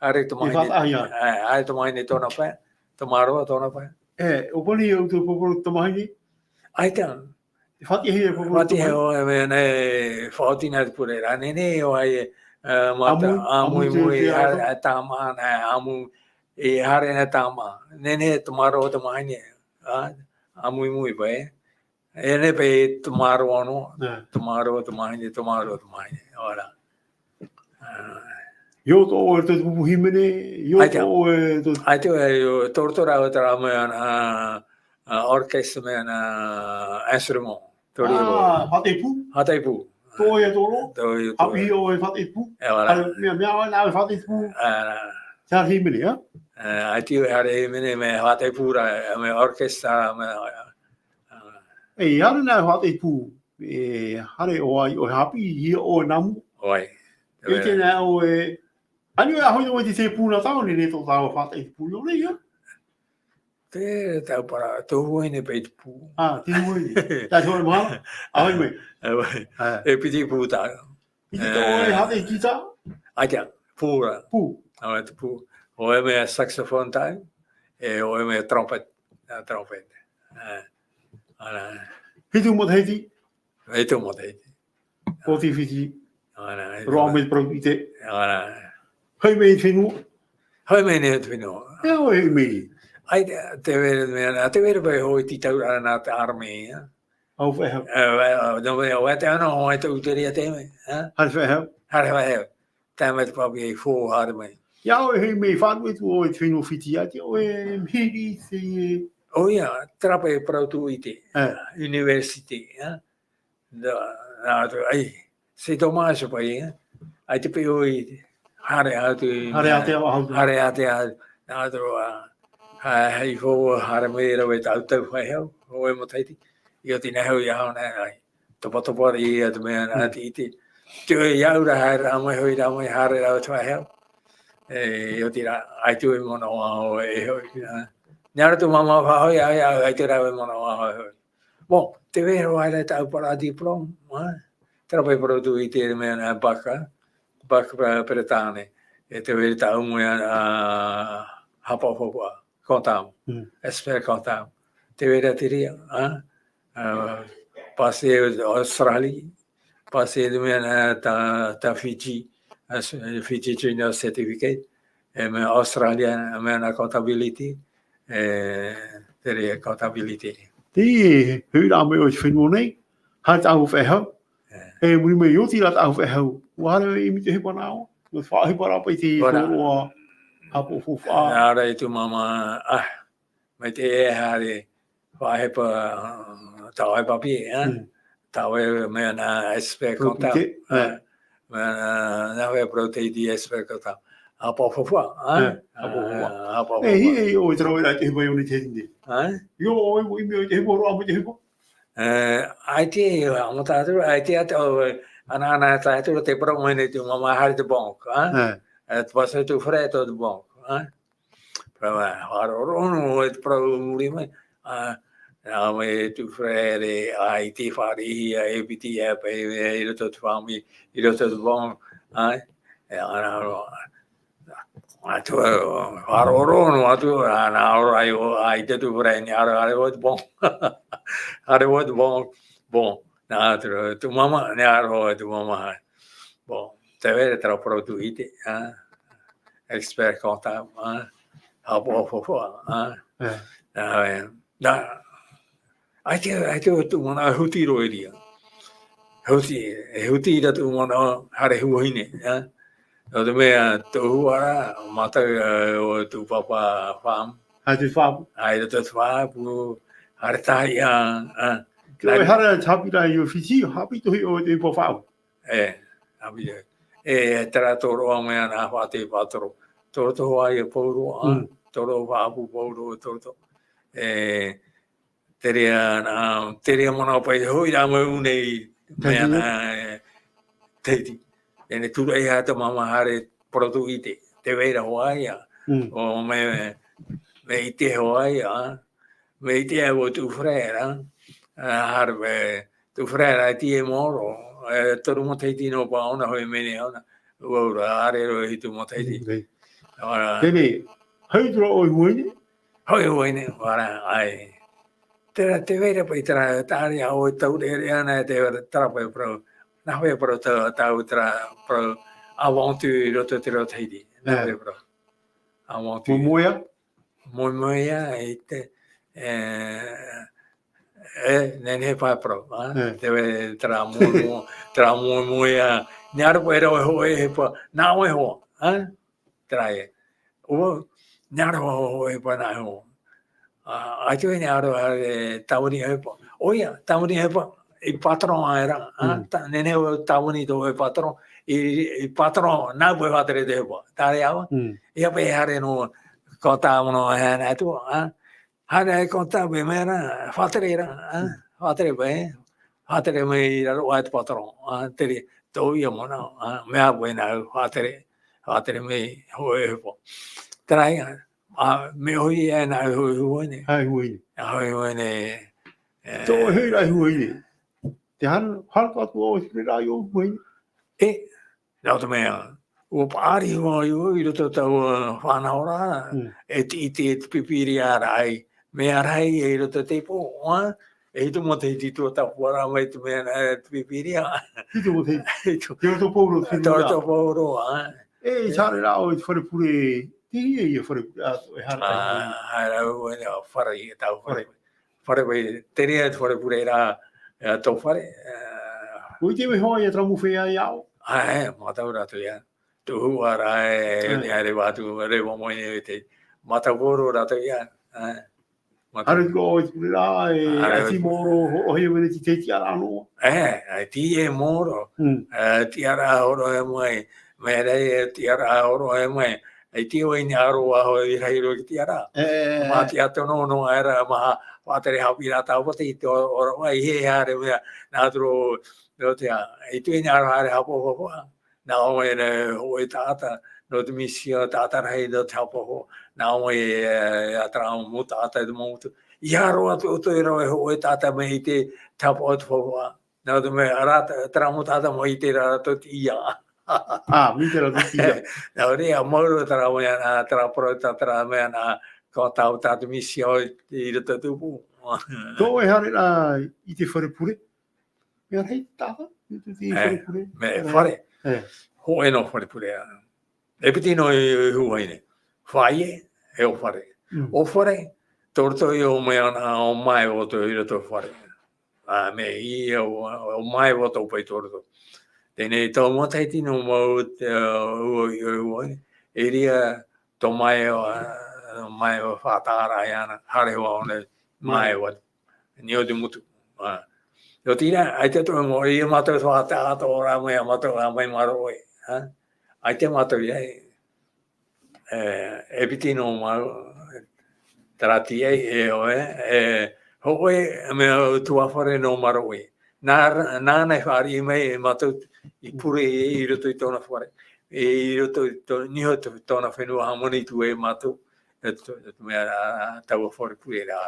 Haere te mahine. Haere te mahine tōna pae. Te māroa tōna pae. E, ʻo pani o te pōporo te mahine. ʻAita. E fati he pōporo te mahine. Fati he o, e mea nei, faʻaoti nā te pureraʻa. Nei, nei, o ai, e, mata, ʻāmui, ʻāmui, ʻāmui, te, te, e, e tāmaʻa, nā, ʻāmui, e haere nā tāmaʻa. Nei, nei, te māroa te mahine. ʻĀ, ʻāmuimui paʻi. E nei paʻi te māroa noa. Te māroa te mahine, te māroa te mahine. Ora. ʻĀ. ʻIa tō ʻoe te pupu hīmene, ʻia tō ʻoe te. ʻAita, ʻio, tō roto rāua terā mea, ā, ā, orchestre mea, ā, instrument. Tō rāua. Ā, faʻaʻitepū. Faʻaʻitepū. Tō ʻoe tō roto. Tō ʻoe tō roto. Haʻapiʻi ʻoe faʻaʻitepū. E ora. Ā, mea, mea ʻoe nā faʻaʻitepū. Ā. Te haere hīmene, ā? Ā, ʻaita e haere hīmene, mea faʻaʻitepū rā, mea orchestre, mea, ā. E, haere nā faʻaʻitepū. E, haere ʻoe, ʻoe haʻapiʻi, ʻia ʻoe nā mua. ʻOi. E te nā ʻoe, ani ʻoe ʻahoʻi ʻoe te, te pū nā tāone, nei tō tāua faʻaʻitepū ʻo nei, ā? Te, te ʻaupara, tō huahine paʻi te pū. Ā, te huahine. Tā te hōʻē mahana, ʻahoʻi mai. ʻAhoʻi. Ā. E piti pū tā. Piti tō ʻoe haʻapiʻi tā? ʻAita, pū rā. Pū. ʻAita pū. ʻOe mea saxophone tā, e ʻoe mea trompette. Ā, trompette. Ā. Ānā. Hitu matahiti? Hitu matahiti. Pōti Fiti. Ānā, hitu. Roa mai te parau ʻite. Ānā. Hoʻi mai te fenua. Hoʻi mai nei te fenua. E hoʻi mai. ʻAita, tē vai ra mea, tē vai ra paʻi hoʻi te tauraʻa nā te armée, ā. ʻAu faʻehau. E, ʻo, ʻo, nō, ʻo, ʻo, te ano, ʻo, ʻaita ʻū tere a te mea, ā? Haere faʻehau. Haere faʻehau. Tae mai te papi e fō haere mai. ʻIa ʻoe hoʻi mai faʻaruʻe atu ʻoe te fenua Fiti, ʻaita ʻoe e hiri i te. ʻOia, terā paʻi parau tū ʻite. Ā. Université, ā? Nā, nā atu, ai, c'est dommage paʻi, ā? ʻAita paʻi ʻoe i haere atu i. Haere ātea ʻahau. Haere ātea, nā atu, ā, ha, ha, i fō, haere mai rave tātou faʻehau, ʻoe matahiti. ʻIa oti nei hoʻi ʻahau nei, ai. Topatopa ia te mea nā te ʻite. Te ʻoe ia ʻaura haere rā mai, hoʻi rā mai, haere rā atu faʻehau. E, ʻia oti rā, ʻaita e manaʻo ʻaʻau e hoʻi, ā. Nā reira tō māmā faʻahoʻi, ʻaita, ʻaita rāua e manaʻo ʻaʻau e hoʻi. Bon, tē vai ra hoʻi ra te ʻaupara diplôme, ā. Terā paʻi parau tū ʻite te mea nā bac, ā. Bac pre-, breton. E tē vai ra tāʻu mea, ā, haʻapaʻo faufaʻa, comptable. Mm. Expert comptable. Tē vai ra te reira, ā. Ā, passé Australie, passé te mea nā tā, tā Fiji, ā, Fiji Junior Certificate, e mea Australia, e mea nā comptabilité, e, te reira comptabilité. Tē, hoʻi rā mai ʻoe i te fenua nei, haere tāʻu faʻehau. E. E muri mai ʻia oti rā tāʻu faʻehau. ʻUa haere ʻimi te ʻohipa nā ʻō, ʻua faʻaʻohipa rā paʻi te tōroʻa haʻapaʻo faufaʻa. Nā reira i tū māmā, ā, mai te e haere, faʻaʻohipa, ā, tā ʻoe papier, ā? Mm. Tā ʻoe mea nā expert comptable, ā? Ā. Mea nā, nā ʻoe parau tei te expert comptable. Haʻapaʻo faufaʻa, ā? Ā, haʻapaʻo faufaʻa. Ā, haʻapaʻo faufaʻa. E, e, ʻoe terā ʻoe rā te ʻohipa i ʻō nei te hine. Ā? ʻIa ʻoe, ʻoe, ʻimi ʻoe te ʻohipa roa mai te ʻohipa. Ā, ʻaita, ā, mea tātou, ʻaita, ā, ʻo, ā, nā, nā tātou te parau mai nei tū māmā haere te banque, ā? Ā. Ā, te passer tū frère tō te banque, ā? Parau, ā, faʻaroʻo roa noa ʻoe te parau i muri mai, ā, nā, mai tū frère, ā, i te fāriʻi, ā, e piti, ā, paʻi, ā, i roto te fāmili, i roto te banque, ā, e, ānā roa, ā, tū, ā, faʻaroʻo roa noa atu, ā, nā ʻō ra ʻoe, ā, i te tū frère, nā ʻō ra ʻoe te banque. Haere ʻoe te banque, bon, nā, tū, tū māmā, nā ʻō ra ʻoe tū māmā, ā. Bon, tē vai ra terā parau tū ʻite, ā, expert comptable, ā, haʻapaʻo faufaʻa, ā. Ā. Ā, ē, nā, ʻaita, ʻaita tō manaʻo e huti roa i reira. Huti, e huti ra tō manaʻo haere huahine, ā. Nō te mea, tō huaraʻa, mātau, ā, ʻo tū pāpā faʻaʻamu. ʻAita te faʻaʻamu. ʻAita te faʻaʻamu, haere tahi, ā, ā. Tē vai ra te haʻapiʻiraʻa i Fiti, haʻapiʻi tohi ʻoe te pāpā faʻaʻamu. E, haʻapiʻi. E, terā tōroʻa mea nā faʻaʻite pātoro. Tō roto hoʻi ia pauroa, ā? Mm. Tōroʻa faʻaʻapu pauroa, tō roto. E, te reira, ā, te reira manaʻo paʻi hoʻi rā mai ʻō nei, mea nā, e, Tahiti. E nei tūraʻi ā tō māmā haere parau tū ʻite. te vai ra hoʻi ia. Mm. ʻO mea, mea ʻite hoʻi ia, mea ʻite au ʻo tōʻu frère, ā, haere mai, tōʻu frère e tīaʻi maoro, e toru matahiti noa paʻi ʻōna, hoʻi mai nei ʻōna, ʻua ora, ʻaore roa hitu matahiti. Mm, right. Ora. Teie, hoʻi atu ra ʻoe i Huaine? Hoʻi i Huaine, ora, ʻae. Terā, te vai ra paʻi terā, tāʻiri ʻoe e taureʻareʻa ana, te vai ra terā paʻi parau. Nā hea e parau tā, tāʻu terā parau aventure i roto i te reo Tahiti. Nā hea e parau. Aventure. Moemoeā? Moemoeā, i te, e, e, nehenehe paʻi e parau, ā? E. Te vai terā moe, moe, terā moemoeā. Nā reira paʻi e rave hōʻē ʻohipa, nā ʻoe hoʻi, ā? Terā ïa. ʻUa, nā reira hōʻē ʻohipa nā ʻoe hoʻi. Ā, ʻaita vau i nā reira haere tāvini ʻohipa. ʻOia, tāvini ʻohipa, i patron aʻe ra, ā, Mm. tā, nehenehe ʻua tāvini tō ʻoe patron, i, i patron, nāʻu paʻi e faʻatere te ʻohipa. Terā ïa ava, Mm. ʻia paʻi haere noa, comptable noa, e, nā atu, ā. Haere ai comptable, mea ra, faʻatere ra, ā, Mm. faʻatere paʻi, faʻatere mai i raro aʻe te patron, ā, terā, tōʻu ïa manaʻo, ā, mea paʻi nāʻu, faʻatere, faʻatere mai, hōʻē ʻohipa. Terā ïa, ā, mea ʻohi ïa nāʻu i Huaine. ʻAe, Huaine. ʻAe, Huaine, e. Tō ʻoe hoʻi ra i Huaine. Te haere, haere atu ʻoe i te reira i Huaine. E, nā te mea, ʻua paʻari hoʻi au i roto i taua faʻanahoraʻa, Mm. e te ʻite i te Pīpīria ra ʻae, mea rahi i roto i te pō, ā? E hitu matahiti atu tāpura mai te mea, e, te Pīpīria. Hitu matahiti. Hitu. Te roto pauroa, te Tō roto pauroa, ā? E, i haere ra ʻoe i te fare pure, te hea ïa fare pure, ā, e haere ra ʻoe. Ā, haere au, e, fare, tāʻu fare. Fare. Fare vai, terā te fare pure ra, e, tō fare, e. ʻUa ʻite mai hoʻi ïa terā mau feiā iāʻu? ʻAe, e, mātau rātou ïa. Tō hua ra, e, Mm. e, reva atu, reva mai nei te, mātau pauroa rātou ïa, e. Mātau. Haere atu ʻoe i te pure ra, e, Haere ʻaita i ʻoe. Maoro, ho-, ʻohie mai nei te, te tiʻaraʻa noa. E, e, tīaʻi maoro. Mm. E, tiʻaraʻa hōroʻa mai, mea rahi, e, tiʻaraʻa hōroʻa mai, e, ʻaita vau i hinaʻaro hoʻi i rahi roa i te tiʻaraʻa. E, e, e. Mā te atono noa aʻe ra, mā ha-, faʻatere haʻapiʻiraʻa tāpati i te ora, ora, i hea haere mea, nā atu ra, nō te, ā, ʻaita vau i hinaʻaro haere haʻapaʻo, paʻo, paʻo. Nā ʻō mai ra hōʻē taʻata, nō te misiō, taʻata rahi nō te haʻapaʻo. Nā ʻō mai, e, ā terā mau taʻata i te mau motu. ʻIa roaʻa atu ʻoutou e rave hōʻē taʻata mea ʻite i te haʻapaʻo i te faufaʻa. Nā te mea, ʻaita, terā mau taʻata mea ʻite ra rātou te ʻīaʻa. Ā, mea ʻite ra rātou te ʻīaʻa. Nā reira, ʻia mau roa terā mea, ā, terā parau, tā terā mea, ā, ko tāʻu, tā te misiō i, i roto i te tupu. Tō ʻoe haere ra i te fare pure? Mea rahi te taʻata, i te, te E, fare pure. mea E rahi. fare. E. Hōʻē noa fare pure, ā. E piti noa i, i Huaine. Faʻaʻī, e ʻo fare. Mm. ʻO fare, tō roto i ʻō mea na, ʻo Maevato i roto fare. Ā, mea ʻī, ʻo, ʻo Maevato paʻi tō roto. Teie nei, tō matahiti noa mau te, ā, ʻua, ʻua, ʻua, e reira tō Maeva, ā, Maeva faʻatāraʻa iāna, haere hoʻi ʻōna, Maeva. Maeva. Niʻa i te motu. Ā. Nō te reira, ʻaita atoʻa mau, ʻia mātou faʻataʻa atoʻa ra mai, ʻa mātou, ā, mai Maroʻi, ā. ʻAita mātou i ʻō ai, e, e piti noa mau, terā tīaʻi, e ʻoe, e, hōʻē mea tuafare nō Maroʻi. Nā, nāna i fāriʻi mai e mātou i pure i, i roto i tōna fare. I roto i tō-, niʻa i tō-, tōna fenua, hāmani atu ai mātou, e tō-, tō-, mea, ā, taua fare pure ra.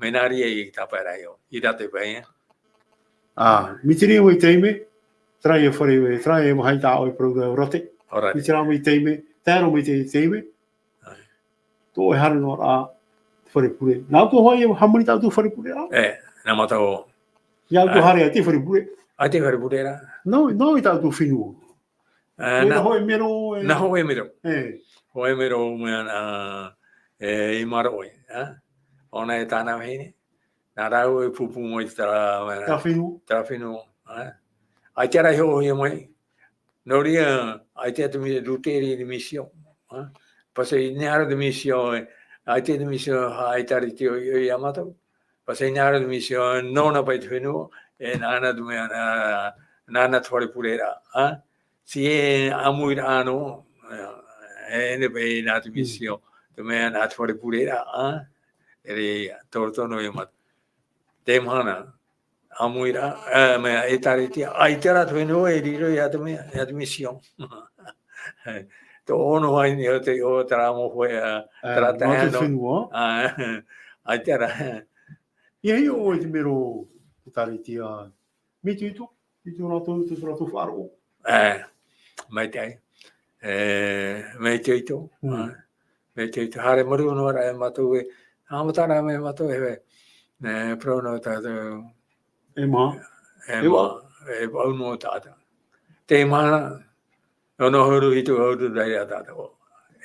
Mea nā reira i tāpae ra iho, i rātou paʻi, ā. Ā, mai te reira mai taime, terā ïa fare, terā ïa vāhi tā ʻoe parau ra ʻo Rote. Alright. Mai terā mai taime, tae roa mai te taime. Ā. Tō ʻoe haere noa ra, te fare pure. Nā ʻoutou hoʻi e hāmani tā ʻoutou fare pure ra? E, nā mātou. ʻIa ʻoutou Ā. haere ʻaita i te fare pure? ʻAita i te fare pure ra. Nō, nō i tā ʻoutou fenua. Ā, Mai nā, nā hōʻē mero, e. nā hōʻē mero. E. Hōʻē mero mea, ā, e, i Maroʻi, ā. ʻŌna e tāna vahine. Nā rāua i pūpū mai terā, mea, Terā fenua. terā fenua, ā. ʻAita rā i hōʻohia mai. Nō reira, ʻaita te mi-, ruteri i te misiō, ā. Pasi i hinaʻaro te misiō, e, ʻaita te misiō, ʻaita rā i te ʻoiʻoi iā mātou. Pasi i hinaʻaro te misiō, nōna paʻi te fenua, e nāna te mea, nā, nāna te fare pure ra, ā. Teie ʻāmuiraʻa noa, e, e, ʻoia paʻi nā te Mm. misiō, te mea nā te fare pure ra, ā. E reira, tō roto noa iā mātou. Te mahana, ʻāmuiraʻa, e, mea, ʻētārētia, ʻaita rā te fenua e riro iā te mea, iā te misiō. Tō ono ai nei o te, o terā mau hōʻē, ā, terā taeaʻe nō te fenua. Ā, ʻaita rā. ʻIa hiʻo ʻoe i te mero ʻĒtārētia. Mea itoito, itoito rātou, itoito rātou faʻaroʻo. Ā, maitaʻi. E, mea itoito. Mm. Ā, mea itoito. Haere marū noa rā e mātou e, haʻamata rā mai mātou e, e, parau noa tātou. E maha. E maha. E vaʻu noa tātou. Te mahana, ono ʻahuru, hitu ʻahuru, rā ia tātou.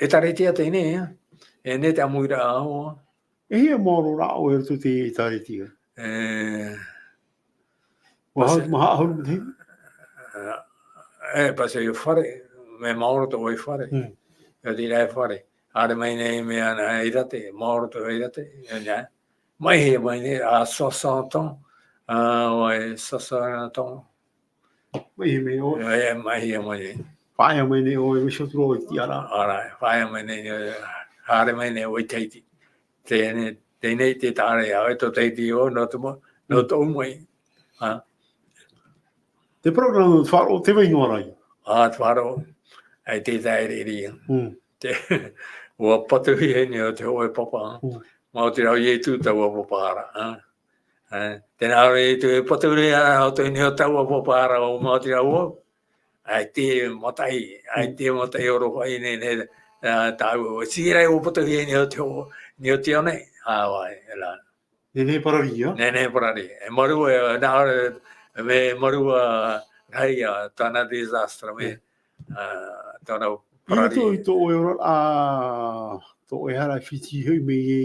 ʻĒtārētia teie nei, ā. E nei te ʻāmuiraʻa ʻaore. E hia maoro rā ʻoe i roto i te ʻĒtārētia? E, ua hau-, maha ʻahuru matahiti? E, pasi i fare, mea maoro tō ʻoe fare. Mm. ʻIa tīrā e fare. Haere mai nei mea ana i rate, maoro tō ʻoe i rate, e, nā. Mai hia mai nei, à soixante ans, ā, ʻoe, soixante ans. Mai hia mai ʻoe. E, mai hia mai nei. Faʻaea mai nei ʻoe, e vaiiho atu ra ʻoe i te tiʻaraʻa. Āraʻi, faʻaea mai nei, e, haere mai nei ʻoe i Tahiti. Teie, teie nei te taʻaraʻa, ʻoe tō Tahiti ʻoe, nō te mo-, nō Mm. tōʻu moʻe. Ā. Te parau ra nō te faʻaroʻo, tē vai noa ra ïa? Ā, te faʻaroʻo. ʻAita e tae riri. Mm. Te, ua patuhia nei ʻo te hōʻē papa. Mm. Maoti rā ʻo Ietu taua papa ra, ā. Ā, tē nā ʻō ra Ietu e patu ra ʻo te, nei ʻo taua papa ra ʻo maoti rā vau. ʻAita e mataʻi, ʻaita e mataʻi ʻōroʻa i nei, nei, ā, tāua. Tīrā ʻua patuhia nei ʻo te hō-, nei ʻo te ao nei. Ā, vai, e rā. Nehenehe parari, ā? Nehenehe parari. E Marua, e, nā, e, mea Marua rahi, ā, tāna désastre, mea, Mm. ā, tāna I roto parari. I tō ʻoe ora, ā, tō ʻoe hara Fiti hoʻi mai ē,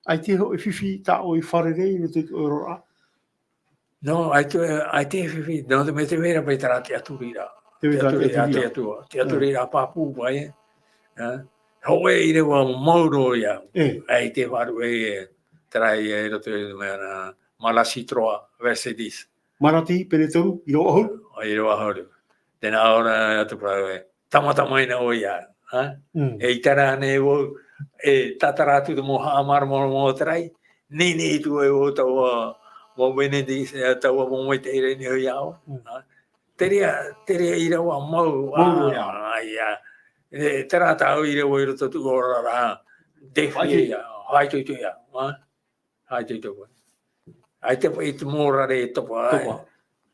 ʻaita e hōʻē fifi tā ʻoe i fārerei i roto i tō ʻoe ora? Nō, ʻaita, ʻaita e fifi, nō te mea tē vai ra paʻi terā tiʻaturiraʻa. Tē vai terā tiʻaturiraʻa. Tiʻaturiraʻa, tiʻaturiraʻa Mm. pāpū paʻi, ē? Ā? Hōʻē ʻīrava mau roa ïa. E. ʻAita e faʻaruʻe, e, terā ïa i roto i te mea nā, Malachie trois, verset dix. Malaki, pene toru, ʻīrava ʻahuru. ʻĪrava ʻahuru. Tē nā ʻō ra atu parau ē, tāmata mai na ʻoe ia, ā? Mm. E ʻite ra ānei vau, e tātara atu te mau haʻamāramarama o te raʻi, nehenehe atu ai vau taua mau benediction, e, taua mau maitaʻi ra i niʻa iāʻu, Mm. ā? Terā, terā ʻīrava mau, Mau ā, ïa. ā, ïa. E, terā tāʻu ʻīrava i roto i tōʻu oraraʻa, défi Haʻitoito. ïa, haʻitoito ïa, ā? Haʻitoito koe. ʻAita paʻi te mōrare e topa, ā? Topa.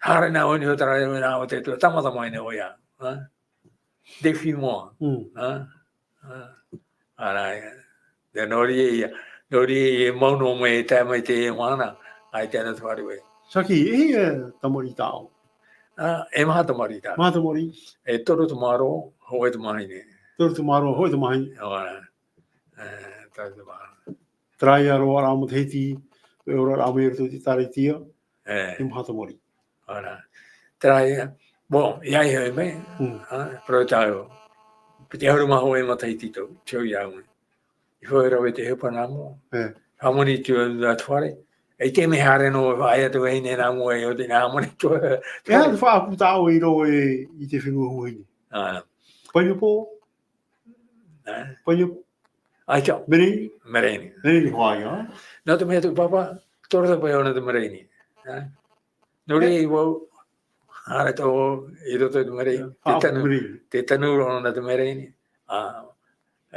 Haere na ʻoe i niʻa i te raʻi, nā ʻō te Atua, tāmata mai na ʻoe ia, ā? Défie-moi. Mm. Ā? Ā. Āraʻi. Tē nō reira ïa, nō reira ïa e mau noa mai, e tae mai teie mahana, ʻaita na te faʻaruʻe. Saki, e hia tamariʻi tāʻu? Ā, e maha tamariʻi tāʻu. Maha tamariʻi? E toru tamāroa, hōʻē tamāhine. Toru tamāroa, hōʻē tamāhine. ʻOia. E, toru tamāroa. Terā ïa roaraʻa matahiti, e oraraʻa mai i roto i te ʻĒtārētia, E. e maha tamariʻi. ʻOia. Terā ïa. Bon, ʻia ʻite mai, Mm. ā, parau tāʻu. Piti ʻahuru mā hōʻē matahiti tō, tō iāʻu. I faʻaea rave te ʻohipa nā mua. E. Hāmani atu i te fare. E te mea haere noa e faʻaea te vahine nā mua e ʻo tē nā hāmani atu. E aha te faʻaʻapu tā ʻoe i roto i te fenua Huahine? Ā. Pineapple? Ā. Pineapple? ʻAita. Mereni? Mereni. Mereni hoʻi, ā? Nō te mea tōʻu pāpā, toru te pae ʻōna te mereni. Ā. Nō reira E. vau, haere atu vau i roto i te mereni. Te Faʻaʻapu tanu, mereni. te tanu roa ʻōna te mereni. Ā.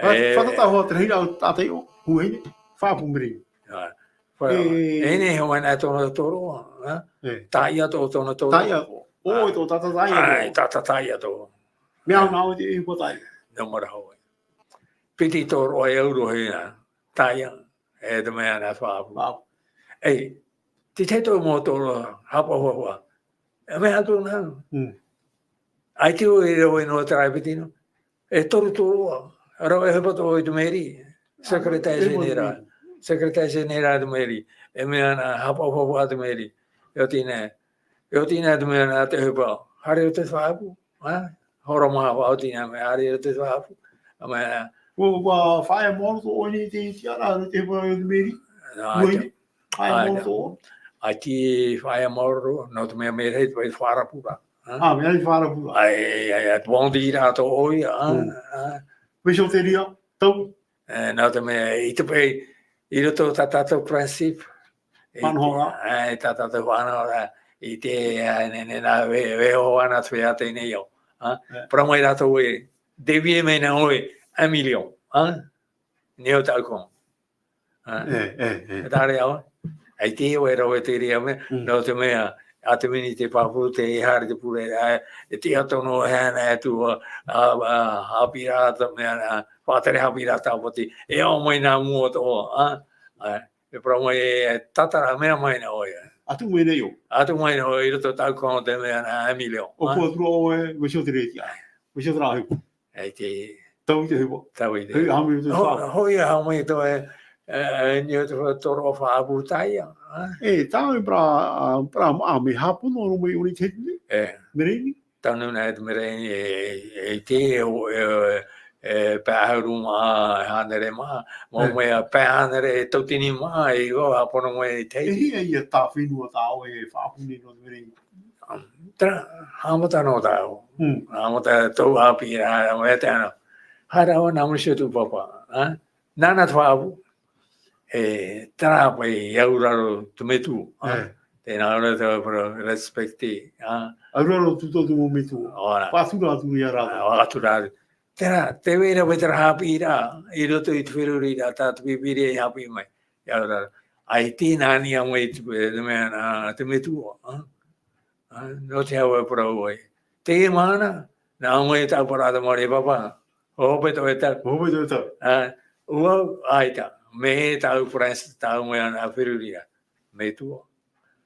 Fa-, E. fātata hoʻi te rahiraʻa o tātou Huahine, faʻaʻapu mereni. Ā. Fa-, E. e nei hoʻi nā tōna tōroʻa, ā? E. Tāʻia tō, tōna tōroʻa. Tāʻia tō. ʻO, Ā. e tō tātā tāʻia tō. Ā, e tātā tāʻia tō. Mea au nā ʻoe te ʻohipa tāʻia. Nō marahoʻi. Piti tōroʻa e au roa hia, tāʻia, e te mea nā faʻaʻapu. Faʻaʻapu. E, te tahi atu mau tōroʻa, haʻapaʻo huahua. E mea atu nā. Mm. ʻAita e rave noa terā piti nō. E toru tōroʻa, rave e hapa tō i te mairie. Secrétaire E mairie. général. Secrétaire général te mairie. E mea nā, haʻapaʻo huahua te mairie. E oti nā. E oti nā te mea nā te ʻohipa. Haere i te faʻaʻapu. Ā? Hora maha faʻaoti nā mea haere i te faʻaʻapu. ʻA mea nā. Ua, ua faʻaea maoro tō ʻoe i te, i te ara, i te ʻohipa o te mairie. Nā, Ua ʻaita. i, faʻaea Ā, maoro nā. tō ʻoe. ʻAita e faʻaea maoro, nō te mea mea rahi te faʻaʻapu ra. Ā? Ā, mea rahi faʻaʻapu ra. Ai, ai, ai, te bondi rā tō ʻoe, ā, Mm. ā. Vaiiho te reira, tau. E, nō te mea, i te pae, i roto tā tātou principe. I te, Faʻanahoraʻa. ā, i tā tātou faʻanahoraʻa, i te, ā, ne, ne, nā, ve-, vaiiho ana te feiā teie nei ao. Ā? E. Parau mai rātou e, Dévier mai na ʻoe un million, ā? Nō tāʻu kō. Ā? E, e, e. Tāre au. ʻAita e rave te reira mea, Mm. nō te mea, ā te miniti pāpū, tē haere te pure, ā, e te atono, e haere atu, ā, ā, ā, haʻapiʻi ra te mea, ā, faʻatere haʻapiʻi ra tāpati, e ao mai nā mua tō, ā? Ā, e parau mai, e tātara mea mai na ʻoe. Atu mai nei ʻoe. Atu mai na ʻoe, i roto tāʻu kō te mea na un million, ā? ʻOku atu ra ʻoe, vaiiho te rēti, ā. Vaiiho te rāʻau. ʻAita. Tau i te hiva. Tau i te Hei, hiva. Hami i te Ho-, whā. Hoi, hami i te, e, e, ni o te wha-, toro o whaapu taia, ā? E, tāu i pra, pra, a, me hāpono ro mai ʻori te hiti. E. Mereni. Tanu na e te mereni, e, e, e te, o, e, e, pae ʻahuru mā, e hānere mā, mau E. mea pae hānere e tautini mā, e iva, hāpono mai te E hiti. hia ia tā whenua tā ʻoe e whaapu nei nō te mereni. Ā, terā, haʻamata nō tāu. Mm. Haʻamata tōu ʻāpī, ā, ʻo te ana. Haere ʻoe nā muri iho tō pāpā, ā? Nāna te faʻaʻapu. E, terā paʻi, i auraro te metua, ā? E. Tē nā ʻō ra te faʻaʻapu, respect, ā? Auraro tō tō tō metua. Ora. Faʻatura atu ia rātou. Ā, faʻatura atu. Terā, tē vai ra paʻi terā haʻapiʻiraʻa, i roto i te feruriraʻa, tā te Pīpīria i haʻapiʻi mai. I auraro. ʻAita nā niʻa mai te, te mea, ā, te metua, ā? Ā, nō te hau e parau ai. Teie mahana, nā ʻō mai tāʻu parau tamāhine, pāpā, hope tō e tau. Hope tō e tau. Ā, ʻua, ʻaita, mea tāʻu prince, tāʻu mea nā feruriraʻa. Metua.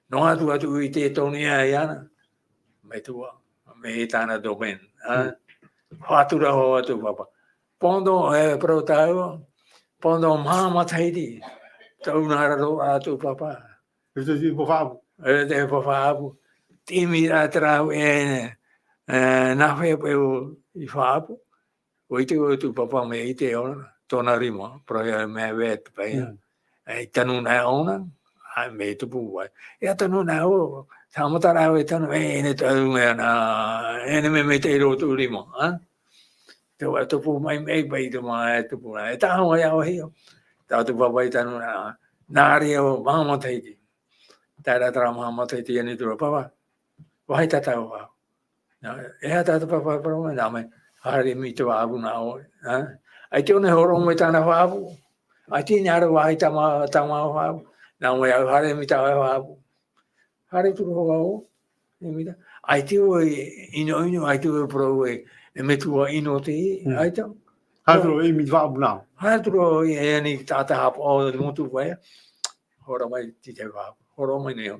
Noa atu atu i te tonu ia iāna. Metua. Mea tāna domaine. Ā, Mm. faʻatura hoʻi atu pāpā. Pendant, e, parau tāua, pendant maha matahiti, tau nā raro atu pāpā. E te, te faʻaʻapu. E te faʻaʻapu. Te mira te rau e, e, nā whea peu i faʻaʻapu. ʻUa ʻite ʻoe tō pāpā mea ʻite ʻōna, tōna rima, parau ia mea vea te paʻi. Mm. E tanu na ʻōna, ā, mea tupu ai. E tanu na ʻō, haʻamata rā e tanu, e, ʻeʻere tau mea nā, ʻeʻere mea mai te roto rima, ā? Te va tupu mai, mai, mai te mā, e tupu nā, e taha mai au hio. Tā tō pāpā i tanu na, nā reira maha matahiti. Tae ra terā maha matahiti ʻānei atu ra pāpā. Vāhi tātou ā. Nā, e aha tā te pāpā e parau mai, nā, mai, haere mai te faʻaʻapu nā ʻoe, ā? ʻAita e horo mai tāna faʻaʻapu. ʻAita e nā reira vāhi tā mā-, tā māua faʻaʻapu. Nā, mai au haere mai tā ʻoe faʻaʻapu. Haere atu ra hoʻi au, e mea. ʻAita e ʻinoʻino, ʻaita e parau e, e metua ʻino te, Mm. ʻaita. Haere atu ra e mea faʻaʻapu nā. Haere atu ra e ani tātaʻi haʻapaʻo te motu vai. Horo mai te faʻaʻapu. Horo mai nei au.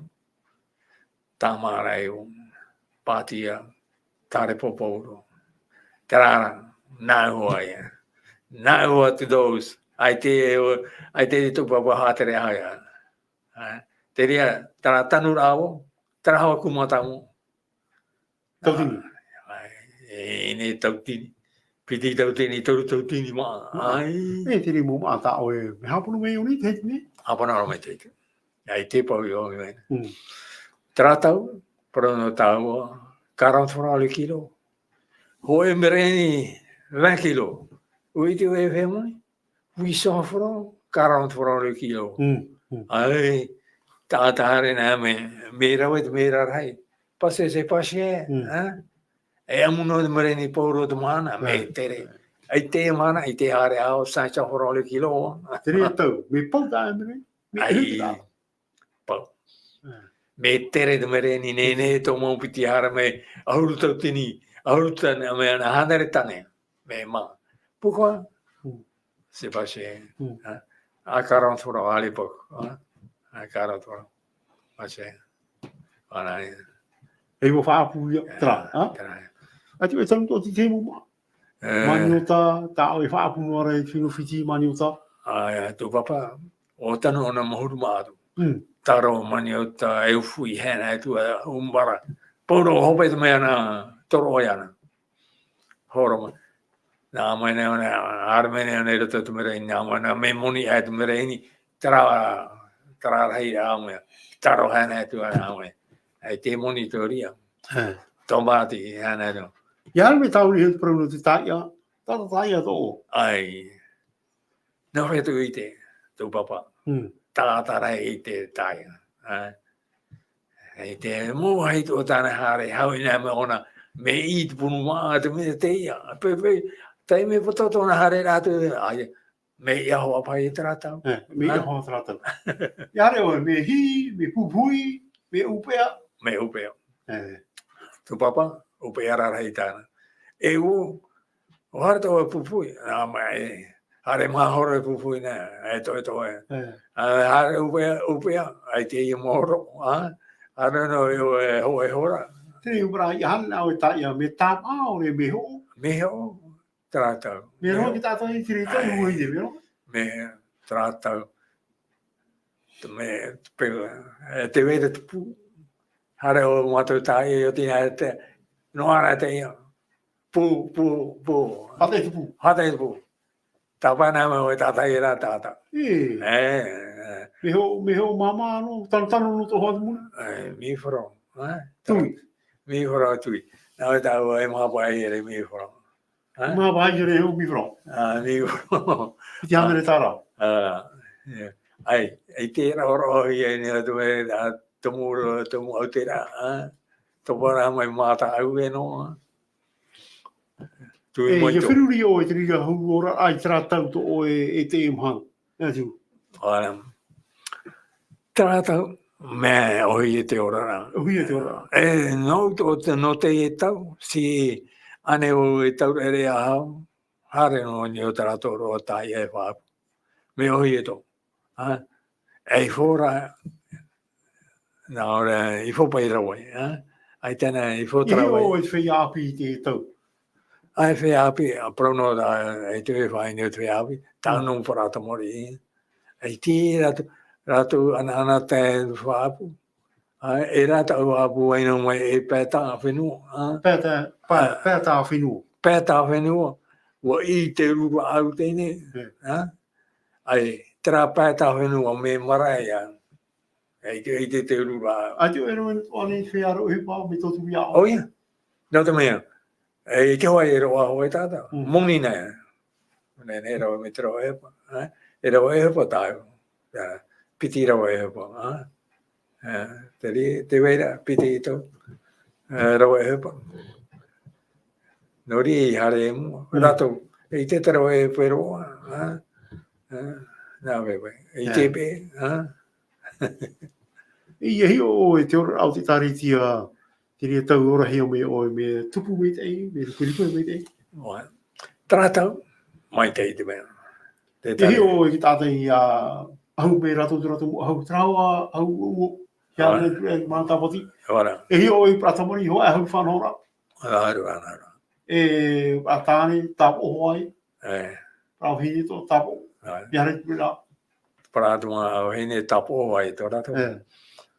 Tamāraʻa, Pātia, Tārepopauro. Terā rā, nā ʻō ia. Nā ʻō te dose. ʻAita, ʻaita tō pāpā haʻatere ai. Ā, te reira, terā tanu rā ʻoe, terā hoʻi kūmata mau. Tautini. Ā, e, e, nei tautini. Piti tautini, toru tautini mā. Mā. Ai. E, te reira mau mā tā ʻoe, mea hāpono mai ʻōna i te hiti nei? Hāpono mai te hiti. ʻAita e pau i ʻō mai. Mm. Terā tau, parau nō tāua, quarante francs le kilo. Hōʻē mereni, vingt kilos. ʻUa ʻite ʻoe e moni? Huit cents francs, quarante francs le kilo. Mm, mm. Ai, taʻata haere nā mea, mea rave te mea rarahi. Parce que c'est pas cher, Mm. hein? E ʻamu noa te mereni pauroa te mahana, mea Right. tere. ʻAita e mahana, ʻaita e haere au, cinq cents francs le kilo. Te reira tau, mea pau tā e mereni? Mea Ai, ʻere tā? pau. Mm. Mea tere te mereni, nehenehe tō mau piti haere mai, ʻahuru tautini, ʻahuru tane, mea nā hānere tane. Mea mā. Pourquoi? Mm. C'est pas cher. Mm. Hein? À quarante francs à l'époque, hein? À quarante francs. Pas cher. Voilà. E ʻua faʻaʻapu ia, terā, hein? Terā. ʻAita e tanu atoʻa te mau mā. E. Maniota, tā ʻoe e faʻaʻapu noa ra i te fenua Fiti, maniota. Ā, ia, tō pāpā, ʻua tanu ʻōna mahuru mā atu. Mm. Taro, maniota, e ufu i hēnā atu, ā, ʻumbara. Pauroa hope te mea nā, toro ʻoe ana. Horo mai. Nā mai nei ʻōna, haere mai nei ʻōna i roto i te mereni, nā mai nei, mea moni aʻe te mereni, terā, terā rahi ā mea. Taro hēnā atu ā mea. ʻAita e moni tō reira. Ē. Tōmāti, hēnā atu. ʻIa haere mai tāʻu i te parau nō te taiʻa, tā te taiʻa tō. Ai. Nō reira tō ʻite, tō pāpā. Mm. Taʻata rahi i te taiʻa. Ā. I te mau vāhi tō tāna haere, hau i nā mea ʻōna, Mea ʻī te punu māʻa, te mea teie. Pe, pe, taime poto tōna haere rātou, ʻaita, mea ʻī hoʻi paʻi e terā tau. E, mea ʻī hoʻi terā tau. ʻIa haere ʻoe, mea hī, mea pupuhi, mea ʻūpeʻa. Mea ʻūpeʻa. E. Tō pāpā, ʻūpeʻa rarahi tāna. E ʻua, ʻua haere tō ʻoe pupuhi, nā, mea, e, haere mahora e pupuhi nā, e toʻetoʻe. E. ʻA, haere ʻūpeʻa, ʻūpeʻa, ʻaita e ia mahora, ʻa? Haere noa e, e, ho-, e hora. Te ʻūpeʻa, ʻia haere nā ʻoe tāʻia, mea tāpaʻo, ʻaore mea hoʻo. Mea hoʻo. Terā tau. Mea roa ki tātou i te rito, i mua i te mea roa. Mea, terā tau. Te mea, te peu, e, tē vai ra te pū. Haere ʻo mātou tāʻia i ʻō i te, noa ra teie. Pū, pū, pū. Hata i te pū. Hata i te pū. Tāpaʻo nā mai ʻoe tātaʻi ra tātaʻi. E. E, e. Mea hoʻo, mea hoʻo māmā nō, tano, tano nō tō hoa te muna. E, mea horo, e? Tui. Mea horo tui. Nā ʻoe tāua e māpaʻi ere mea horo. Ha? Mea paʻi ere hoʻi mea horo. ʻĀ, mea horo. I te hānere tāra. ʻĀ, ʻia. ʻAi, i te raʻoraʻohia nei atu e, ʻa, Tomo, Tomo Autera, ʻā. Topa rā mai mātāʻu e noa, ʻā. Tui mai tō. E, ʻia feruri ʻoe i te reira hau ora, ʻaita terā tau tō ʻoe e te mahana. Atu. ʻAore. Terā tau, mea ʻōhie te oraraʻa. ʻŌhie te oraraʻa. E, nō tō te, nō teie tau, si ane o e tau rere a hau, haere noa nei o terā tō roa tāʻia e faʻaʻapu. Mea ʻōhie tō. Ha? E i hora, nā ʻō ra, i hōpaʻi rave, ha? ʻAita na, i hōpaʻi rave. ʻIa hiʻo ʻoe i te feiā ʻāpī i te tau. ʻAi, feiā ʻāpī, ʻa, parau noa, ʻa, e te faʻaʻite nei te feiā ʻāpī, tāna Mm. nō parau tamariʻi. ʻAi, tei rātou, rātou anaana te faʻaʻapu. ʻAi, e rātou faʻaʻapu ai nō mai e pae tā fenua, ʻā. Pae tā, pae, ʻĀ. pae tā fenua. Pae tā fenua. ʻUa ʻī te ruru ʻau teie, Mm. ʻā. ʻAi, terā pae tā fenua mea marae ʻā. E te, e te, te ruru ʻau. ʻAi, te ʻoe e rave atu nei te feiā roʻohipa, mea tōturi ʻāʻau. ʻOia. Nō te mea, e, i te hoʻi e roaʻa hoʻi tātou. Mm. Moni nei. Moni nei rave mai te roaʻa e pa, ʻā. E roaʻa e pa tāua. ʻIa, piti roaʻa e pa, ʻā. ʻIa, te ri-, te vai ra, piti i tō. E, roaʻa e pa. Nō reira i haere i mua. Mm. Rātou, i te taro e pa roa, ʻā. ʻĀ, nā vai vai. I te ʻĀ. Pē, ʻā. ʻIa hiʻo ʻoe i te oraraʻa o te ʻĒtārētia, te reira tau orahia mai ʻoe, mea tupu maitaʻi, mea riparipa maitaʻi. ʻOia. Terā tau, maitaʻi te mea. Te ʻIa hiʻo ʻoe i te tātaʻi, ʻā, ʻahu mai rātou, te rātou, ʻahu, terā ʻahu, ʻahu, ʻahu, ʻia ʻOia. Nei, e, mā tāpati. ʻOia. ʻIa hiʻo ʻoe i parau tamariʻi, ʻahu faʻanahoraʻa. ʻOia, ʻahu faʻanahoraʻa. E, ʻa tāne, tāpaʻo hoʻi. E. Parau vahine tō tāpaʻo. ʻOia. ʻIa haere atu ra. Parau atu mā vahine tāpaʻo ai tō rātou. E.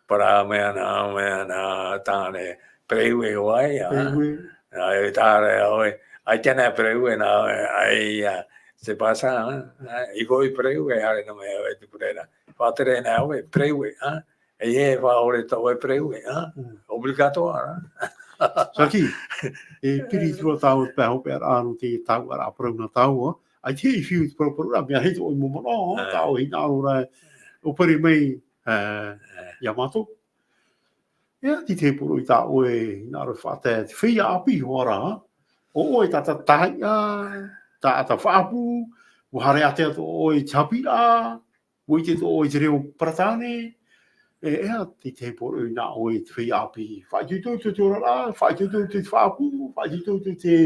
Parau mai ana, mai ana tāne, pereue hoʻi, ʻā. Pereue. ʻAi, tāre, ʻoe. ʻAi, tēnā pereue nā, ʻai, ʻā, c'est pas ça, hein. ʻĀ, i koe pereue, haere nā mai ʻoe te purera. Faʻatere nā ʻoe, pereue, ʻā. E, e faʻaʻore tō ʻoe pereue, ʻā. Mm. Obligatoire, ʻā. Saki, e piri atu ra tāua te pae hopeʻaraʻa nō te tāuʻaraʻa parau nā tāua. ʻAita i fiu i te paraparau ra, mea rahi tō ʻoe mau manaʻo, ʻĀ. tā ʻoe hinaʻaro ra, ʻo pari mai, ʻā, ʻā. ia mātou. ʻIa, tei te poroʻi tā ʻoe hinaʻaro e faʻatae, te feiā ʻāpī hoʻi ra, ʻo ʻoe taʻata tāiʻa, taʻata faʻaʻapu, ʻua haere ātea tō ʻoe i te haʻapiʻiraʻa, ʻua ʻite tō ʻoe i te reo Peretāne, e, ʻeiaha te tahi poroʻi nā ʻoe i te feiā ʻāpī. Faʻaitoito i te oraraʻa, faʻaitoito i te faʻaʻapu, faʻaitoito i te,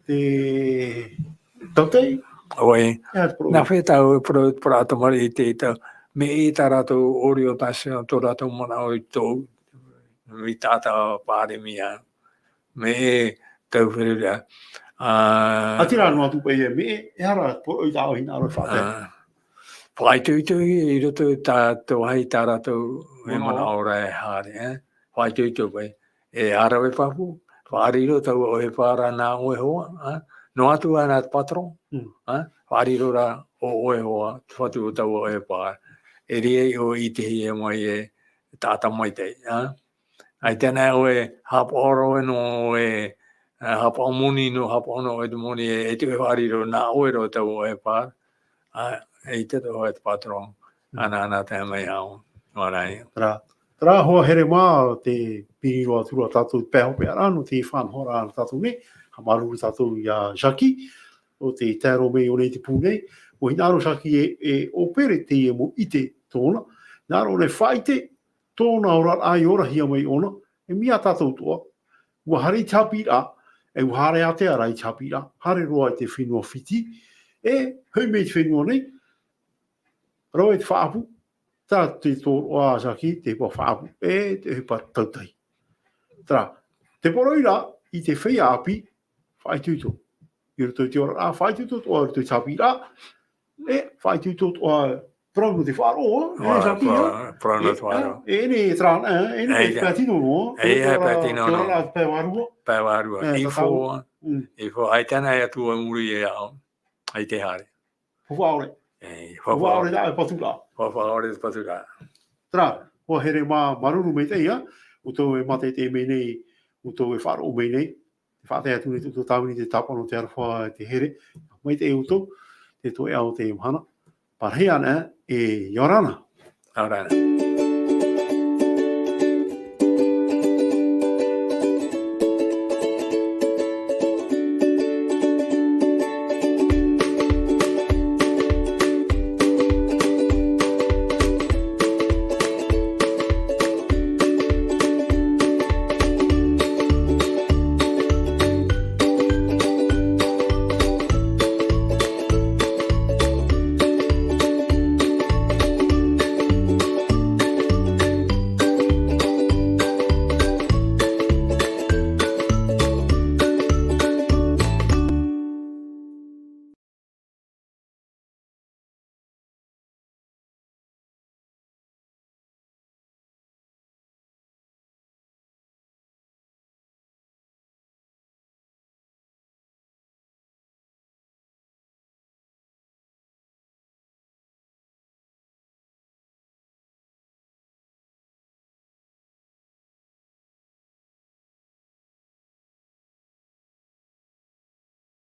te tautai. ʻOia. ʻEiaha te poroʻi. Nā hea tāua e parau, parau tamariʻi i te tau, mea ʻī tā rātou orientation, tō rātou manaʻo i tō, i taʻata pāremia. Mea ʻī tau feruri ra. ʻĀ. ʻĀ, terā noa atu paʻi e mea ʻī, e ara, poroʻi tā ʻoe hinaʻaro e faʻatae. ʻĀ. Faʻaitoito i roto i tā, te vāhi tā rātou e Manaʻo. manaʻo ra e haere, e. Faʻaitoito paʻi. E ara e faʻaʻapu, faʻariro taua ʻohipa ra nā ʻoe hoʻi, ʻā. Noa atu ānei te patron, Mm. ʻā. Faʻariro rā ʻo ʻoe hoʻi, te fatu o taua ʻohipa. E riro i ʻō i te hia mai e taʻata maitaʻi, ʻā. ʻAita na ʻoe haʻapaʻo roa nō ʻoe, ā, haʻapaʻo moni nō, haʻapaʻo nō ʻoe te moni e, e te ʻoe faʻariro nā ʻoe roa taua ʻohipa, ā, e ʻite tō ʻoe te patron, Mm. ānei, ānei tae mai au, ʻoia rā. Terā. Terā, hoa here mā, tē piri roa atu ra tātou i te pae hopeʻa ra, nō te faʻanahoraʻa ra tātou nei, haʻamāuruuru tātou ia Jackie, ʻo tē tae roa mai i ʻō nei i te pū nei, ʻua hinaʻaro Jackie e, e ʻōpere teie mau ʻite tōna, hinaʻaro ʻōna e faʻaʻite, tōna oraraʻa i orahia mai ʻōna, e mea tātou atoʻa, ʻua haere i te haʻapiʻiraʻa, e ʻua haere ātea ra i te haʻapiʻiraʻa, haere roa i te fenua Fiti, e hoʻi mai i te fenua nei, rave te faʻaʻapu, tā te tōroʻa a Jackie, te ʻohipa faʻaʻapu, e te ʻohipa tautahi. Terā, tē poroʻi ra i te feiā ʻāpī, faʻaitoito. I roto i te oraraʻa, faʻaitoito atoʻa i roto i te haʻapiʻiraʻa, e faʻaitoito atoʻa, parau nō te faʻaroʻo, e, ʻOia, Jackie, parau, e? Parau nō te faʻaroʻo. E, e, nei, terā, e, e, nei, Ei, te pae tino noa, ei, te e, pae oraraʻa, tino te noa. Oraraʻa te pae vārua. Pae vārua. E, I tā fō, tātou. Mm. I fō, ʻaita anaʻe atu i muri iāʻu, ʻaita e haere. Faufaʻa ʻore. Ei, faufaʻa ʻore. Faufaʻa ʻore te paturaʻa. Faufaʻa ʻore te paturaʻa. Terā, hoa here mā, māuruuru maitaʻi, ā, ʻoutou e mātaʻitaʻi mai nei, ʻoutou e faʻaroʻo mai nei, tē faʻatae atu nei tō tāvini te tāpaʻo nō te aroha e te here, maitaʻi ʻoutou, te toeʻa o teie mahana, pārahi ana, e, ʻia ora na. ʻIa ora na.